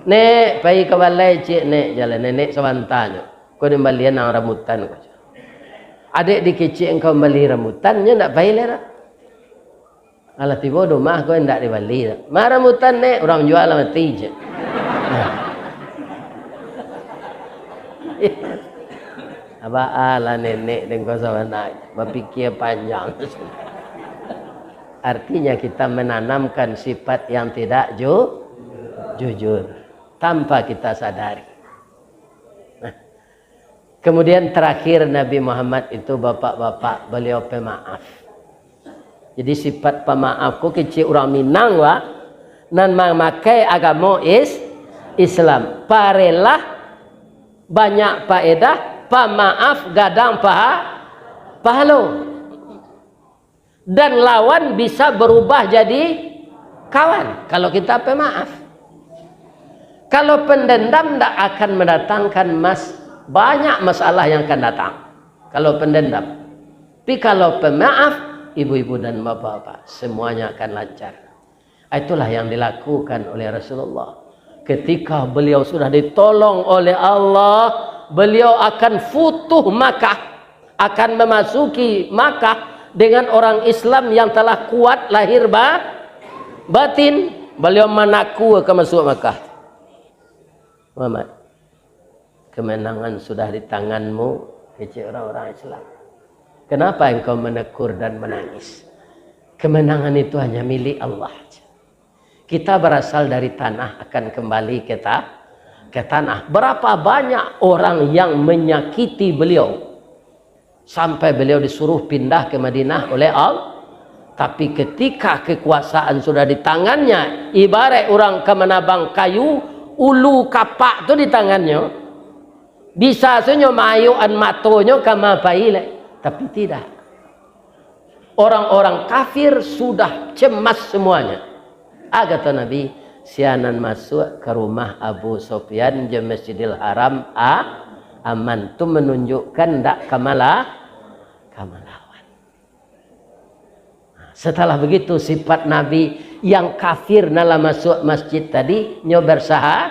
"Nek, pai ka balai ciek, Nek, jalan Nenek sabanta nyo. Ko dibalian ang rambutan," ko. Adek dikecek engkau bali rambutan, nyo ndak pai lai dah. Alah tibo di rumah ko indak dibali. "Ma rambutan, Nek?" "Urang jua lah mati," cek. Abah alah nenek dengko sabana, bapikia panjang. Artinya kita menanamkan sifat yang tidak ju-, jujur tanpa kita sadari. Nah, kemudian terakhir Nabi Muhammad itu, bapak-bapak, beliau pemaaf. Jadi sifat pamaaf ko kecek urang Minang, Pak, nan mamakai agamo is-, Islam. Parelah banyak paedah, pamaaf gadang paha-, pahalo. Dan lawan bisa berubah jadi kawan kalau kita pemaaf. Kalau pendendam, ndak akan mendatangkan mas-, banyak masalah yang akan datang. Kalau pendendam. Tapi kalau pemaaf, ibu-ibu dan bapak-bapak, semuanya akan lancar. Itulah yang dilakukan oleh Rasulullah. Ketika beliau sudah ditolong oleh Allah, beliau akan futuh Makkah, akan memasuki Makkah dengan orang Islam yang telah kuat lahir ba-, batin. Beliau manakua ka masuak Makkah. Muhammad, kemenangan sudah di tanganmu, kecek orang-orang Islam. Kenapa engkau menekur dan menangis? Kemenangan itu hanya milik Allah. Kita berasal dari tanah, akan kembali ke ta-, ke tanah. Berapa banyak orang yang menyakiti beliau, sampai beliau disuruh pindah ke Madinah oleh Allah. Tapi ketika kekuasaan sudah di tangannya, ibarat urang ka manabang kayu, ulu kapak tu di tangannyo, bisa sajo maayukan matonyo ka ma pai lai. Tapi tidak. Orang-orang kafir sudah cemas semuanya. Ah, kato Nabi, "Sia nan masuak ka rumah Abu Sufyan jo Masjidil Haram a-, aman." Tu manunjukkan ndak ka mala-, ka malawan. Setelah begitu, sifat Nabi, yang kafir nan lah masuak masjid tadi, nyo bersaha-,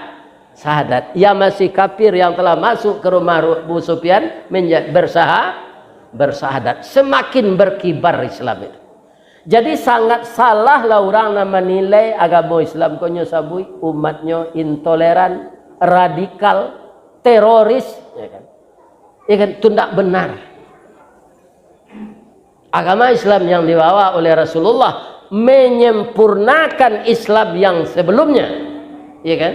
sahadat. Yang masih kafir yang telah masuk ke rumah Ru-, Abu Sufyan menja-, bersaha-, bersahadat. Semakin berkibar Islam itu. Jadi, sangat salah lah urang nan manilai agamo Islam ko nyo sabuik umatnyo intoleran, radikal, teroris, ya kan? Ya kan? Itu ndak benar. Agama Islam yang dibawa oleh Rasulullah menyempurnakan Islam yang sebelumnya, ya kan?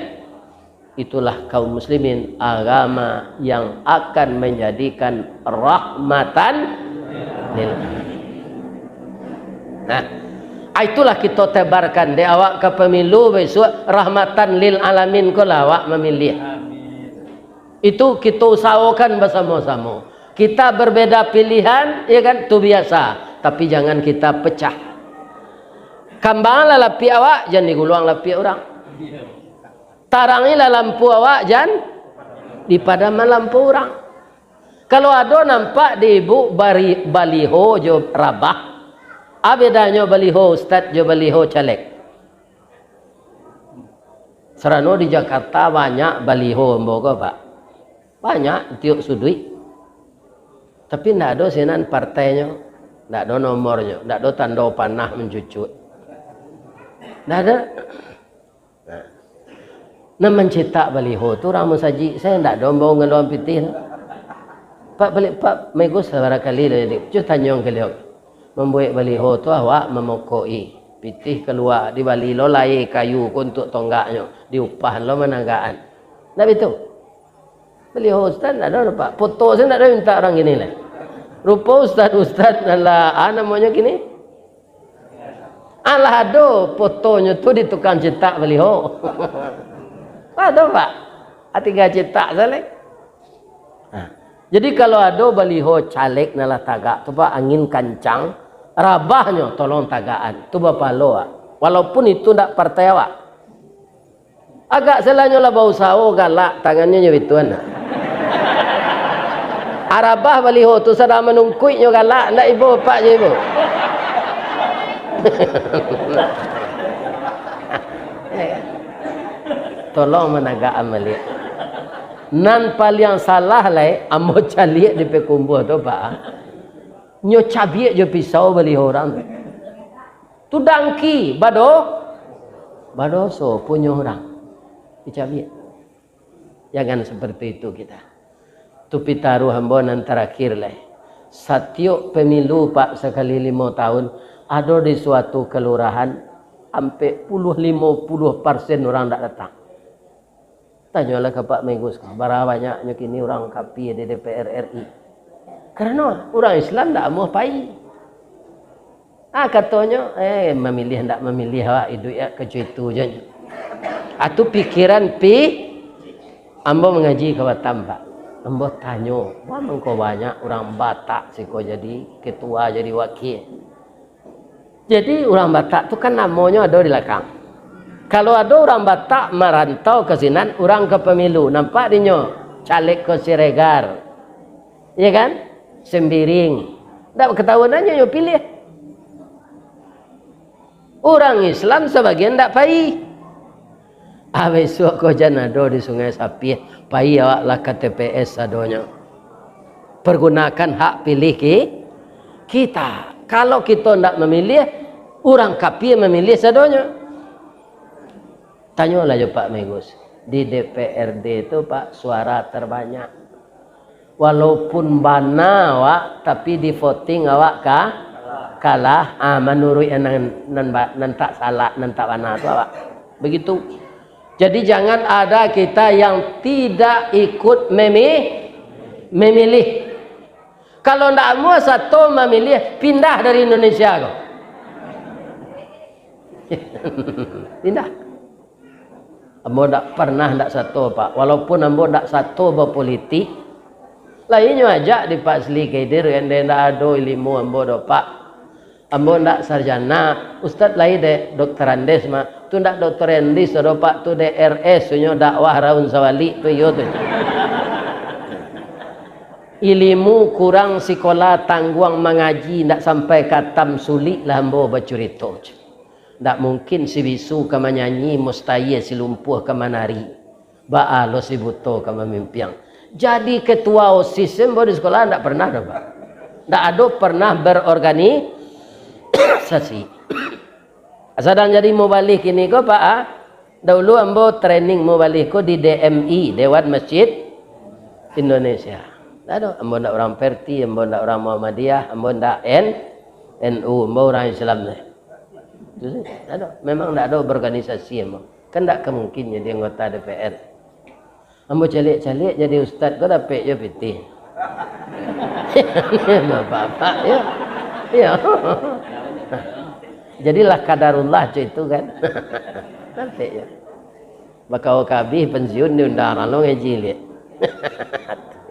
Itulah kaum muslimin, agama yang akan menjadikan rahmatan lil alamin. Nah, itulah kita tebarkan di awak ka pemilu besok, rahmatan lil alamin ko lah awak memilih. Itu kita usahakan bersama-sama. Kita berbeda pilihan, ya kan, tu biasa. Tapi jangan kita pecah. Kambang lah lapiak awak, jan diguluang lapiak urang. Tarangilah lampu awak, jan dipadaman lampu urang. Kalau ado nampak di ibu bari-, baliho jo rabah, a bedanyo baliho ustad jo baliho caleg? Sarano di Jakarta banyak baliho ambo ko, Pak. Banyak tiok suduik. Tapi ndak ado sinan partainyo, ndak ado nomornyo, ndak ado tando panah mancucuk. Ndak ado. Nah. Nan mancetak baliho tu urang musajik, sajo ndak ado ambo ngaluakan pitih tu. Pak baliak, Pak Megus lah barakali lah jadi. Cubo tanyo ka baliau. Mambuek baliho tu awak mamokok-i. Pitih kalua, dibali lo layia kayu ko untuak tonggaknyo, diupah lo managaan. Ndak bitu? Baliho ustad ndak ado, Pak. Foto sajo ndak ado mintak urang kini lai. Rupo ustad-ustad nan lah, ah, namonyo kini? Alah ado fotonyo tu di tukang cetak baliho. Ado, Pak. Ah, tingga cetak sajo lai. Nah, jadi kalau ado baliho caleg nan lah tagak tu, Pak, angin kancang, rabahnyo tolong tagakan. Tu bapahalo, Pak. Walaupun itu ndak partai awak. Agak salanyo lah bausaho galak, tangannyo nyo bituan. Arabah baliho tu sadang manungkuiknyo galak, ndak ibo, Pak, jo ibo. Tolong managakan baliak. Nan paliang salah lai, ambo caliak di Payakumbuah tu, Pak. Nyo cabiak jo pisau baliho urang tu. Tu dangki, bado-, badoso punyo urang. Dicabiak. Jangan seperti itu kita. Tu pitaruah ambo nan tarakhir lai. Satiok pemilu, Pak, sakali limo tahun, ado di suatu kalurahan, ampek puluah, limo puluah parsen urang ndak datang. Tanyolah ka Pak Megus ko, bara banyaknyo kini urang kapia di D P R R I. Karano urang Islam ndak amuah pai. Ah, katonyo, eh, mamiliah ndak mamiliah awak, iduik awak kaco itu jo. Ah, tu pikiran pi-, ambo mangaji ka Batam, Pak. Ambo tanyo, "Wah, mangko banyak urang Batak siko jadi ketua, jadi wakil." Jadi, urang Batak tu kan namonyo ado di lakang. Kalau ado urang Batak marantau ka sinan, urang ka pamilu, nampak dinyo caleg ko Siregar. Iya kan? Sembiring. Ndak katahuan nyo, nyo piliah. Urang Islam sabagian ndak pai. Ah, bisuak ko jan ado di Sungai Sapih, pai awak lah ka T P S sadonyo. Pergunakan hak pilih ki-, kita. Kalau kito ndak mamiliah, urang kapia mamiliah sadonyo. Tanyolah jo Pak Megus. Di D P R D tu, Pak, suara terbanyak. Walaupun bana awak, tapi di voting awak ka-, kalah. Ah, manuruik nan, nan ba-, nan tak salah, nan tak bana tu awak. Begitu. Jadi, jangan ada kita yang tidak ikut memi-, memilih. Kalau ndak amuah sato mamiliah, pindah dari Indonesia ko. Pindah. Ambo ndak pernah ndak sato, Pak. Walaupun ambo ndak sato bapolitik, lah inyo ajak di Pak Sli Kaidir, kan, dek ndak ado ilimu ambo doh, Pak. Ambo ndak sarjana, Ustaz lai dek doktorandus mah. Tu ndak doktorandus doh, Pak, tu D R S, tu nyo dakwah raun sawalik tu, iyo tu. Ilimu kurang sikola tangguang mangaji, ndak sampai katam sulik lah ambo bacurito. Ndak mungkin si bisu ka manyanyi, mustahia si lumpuah ka manari. Baa lo si buto ka mamimpiang. Jadi ketua OSIS ambo di sikola ndak pernah doh, Pak. Ndak ado pernah berorganisasi. Sadang jadi mubalih kini ko, Pak, ah. Dahulu ambo training mubalih ko di D M I, Dewan Masjid Indonesia. Ndak ado, ambo ndak urang Perti, ambo ndak urang Muhammadiyah, ambo ndak N-, N U, ambo urang Islam ni. Itu saja. Ndak ado. Memang ndak ado organisasi ambo. Kan ndak ka mungkin jadi anggota D P R. Ambo caliak-caliak jadi ustad ko dapek jo pitih. Bapak-bapak, yo. Iyo. Jadilah kadarullah cak itu kan. Dapek yo. Bakawa ka abih pensiun diundang urang lo ngaji liak.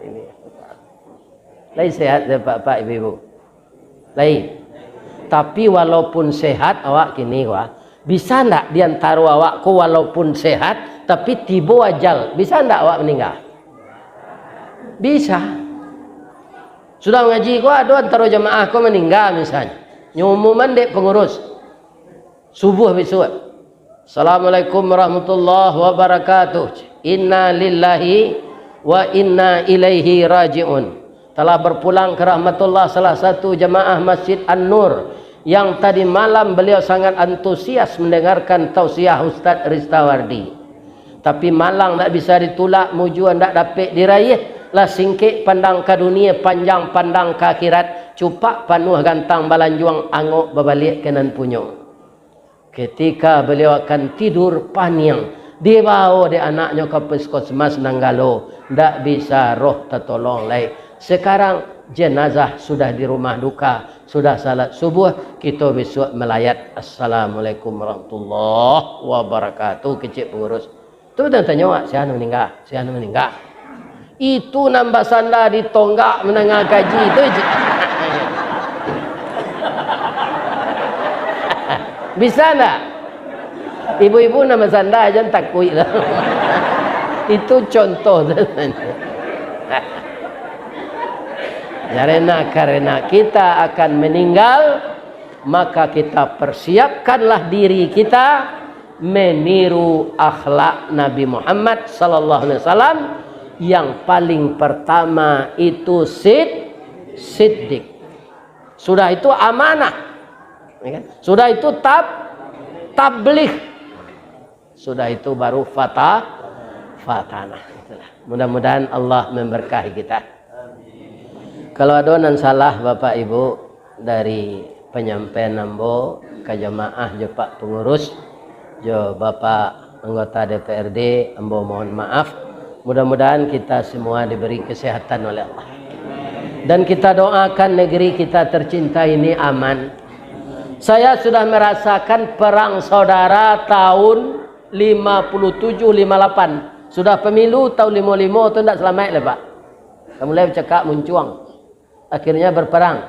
Ini. Lai sehat, Pak-pak, Ibu-ibu? Lai. Tapi walaupun sehat awak kini ko, bisa ndak di antaro awak ko walaupun sehat, tapi tibo ajal, bisa ndak awak maningga? Bisa. Sudah ngaji ko, ado antaro jamaah ko maningga misalnyo. Nyo umuman dek pangurus. Subuh bisuak. Assalamualaikum warahmatullahi wabarakatuh. Inna lillahi wa inna ilaihi raji'un. Telah berpulang ke rahmatullah salah satu jamaah Masjid An-Nur yang tadi malam beliau sangat antusias mendengarkan tausiah Ustaz Ristawardi. Tapi malang ndak bisa ditulak, mujua ndak dapek diraiah. Lah singkek pandang ka dunia, panjang pandang ka akhirat. Cupak panuah gantang balanjuang, angok babaliak ka nan punyo. Ketika beliau akan tidur, paniang, dibawa dek anaknyo ka puskesmas Nanggalo, ndak bisa roh tatolong lai. Sekarang jenazah sudah di rumah duka, sudah salat subuh, kito bisuak malayat. Assalamualaikum warahmatullahi wabarakatuh, kecek pangurus. Tu tanyo, "Sia nan maningga? Sia nan maningga?" Itu nan basanda di tonggak mandanga kaji tu je. Bisa ndak? Ibu-ibu nan basanda jan takuik lah. Itu contoh. Karena, karena kita akan meninggal, maka kita persiapkanlah diri kita meniru akhlak Nabi Muhammad sallallahu alaihi wasallam. Yang paling pertama itu sid-, siddiq. Sudah itu amanah. Ya kan? Sudah itu tab-, tabligh. Sudah itu baru fata-, fatanah. Itulah. Mudah-mudahan Allah memberkahi kita. Kalau ado nan salah, Bapak Ibu, dari panyampaian ambo ka jamaah jo Pak Pangurus, jo Bapak anggota D P R D, ambo mohon maaf. Mudah-mudahan kita semua diberi kesehatan oleh Allah. Dan kita doakan negeri kita tercinta ini aman. Saya sudah merasakan perang saudara tahun lima puluh tujuh lima lapan. Sudah pemilu tahun lima lima tu ndak selamat lah, Pak. Ka mulai bacakak muncuang. Akhirnya berperang.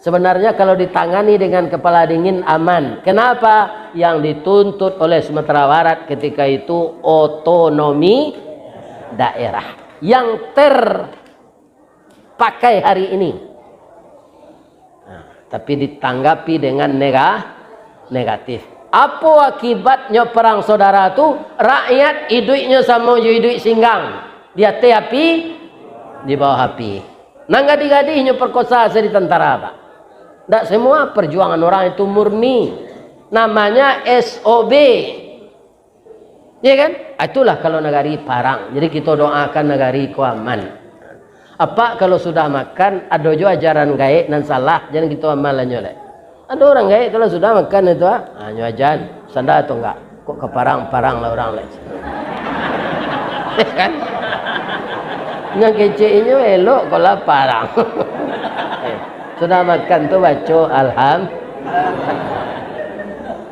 Sebenarnya kalau ditangani dengan kepala dingin, aman. Kenapa? Yang dituntut oleh Sumatera Barat ketika itu otonomi daerah. Yang terpakai hari ini. Nah, tapi ditanggapi dengan nega-, negatif. Apo akibatnyo perang saudara tu? Rakyat iduiknyo samo jo iduik singgang. Di ateh api, di bawah api. Nan gadih-gadih nyo perkosa sadari tantara, Pak. Ndak semua perjuangan orang itu murni. Namanya S O B. Ya kan? Ah, itulah kalau nagari parang. Jadi kito doakan nagari ko aman. Apak kalau sudah makan, ado jo ajaran gaek nan salah, jan kito amalan nyo lai. Ado urang gaek kalau sudah makan itu, ah, ah, nyo ajan, sanda atau enggak? Kok ka parang-parang lah urang lai. Ya kan? Nan kecek inyo elok kalau parang. Sudah makan tu baco alham-,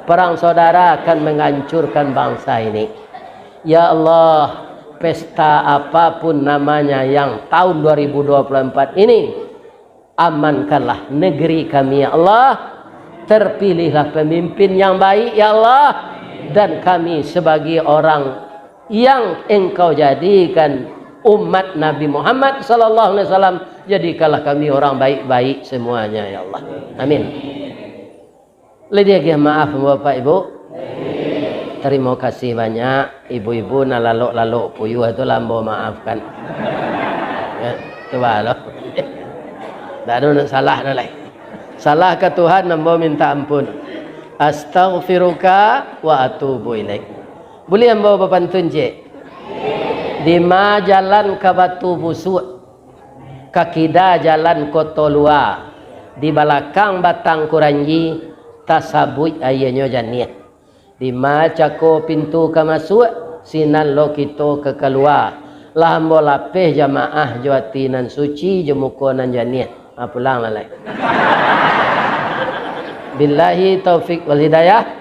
perang saudara akan menghancurkan bangsa ini. Ya Allah, pesta apapun namanya yang tahun dua ribu dua puluh empat ini, amankanlah negeri kami, ya Allah. Terpilihlah pemimpin yang baik, ya Allah. Dan kami sebagai orang yang Engkau jadikan umat Nabi Muhammad sallallahu alaihi wasallam, jadikanlah kami orang baik-baik semuanya, ya Allah. Amin. Lai diagiah maaf, Bapak Ibu? Tarimo kasih banyak, ibu-ibu nan lalok-lalok puyuah tu lah ambo maafkan. Ya, tu baa lo. Ndak ado nan salah doh lai. Salah ka Tuhan, ambo minta ampun. Astaghfiruka wa atubu ilaik. Buliah ambo bapantun ciek? Dima jalan ka Batu Busuak, ka kida jalan Koto Lua, di balakang batang kuranji, tasabuik aianyo janiah. Dima cako pintu ka masuak, sinan lo kito ka kalua. Lah ambo lapeh jamaah jo ati nan suci, jo muko nan janiah. Ha, pulang lah lai. Billahi taufik wal hidayah.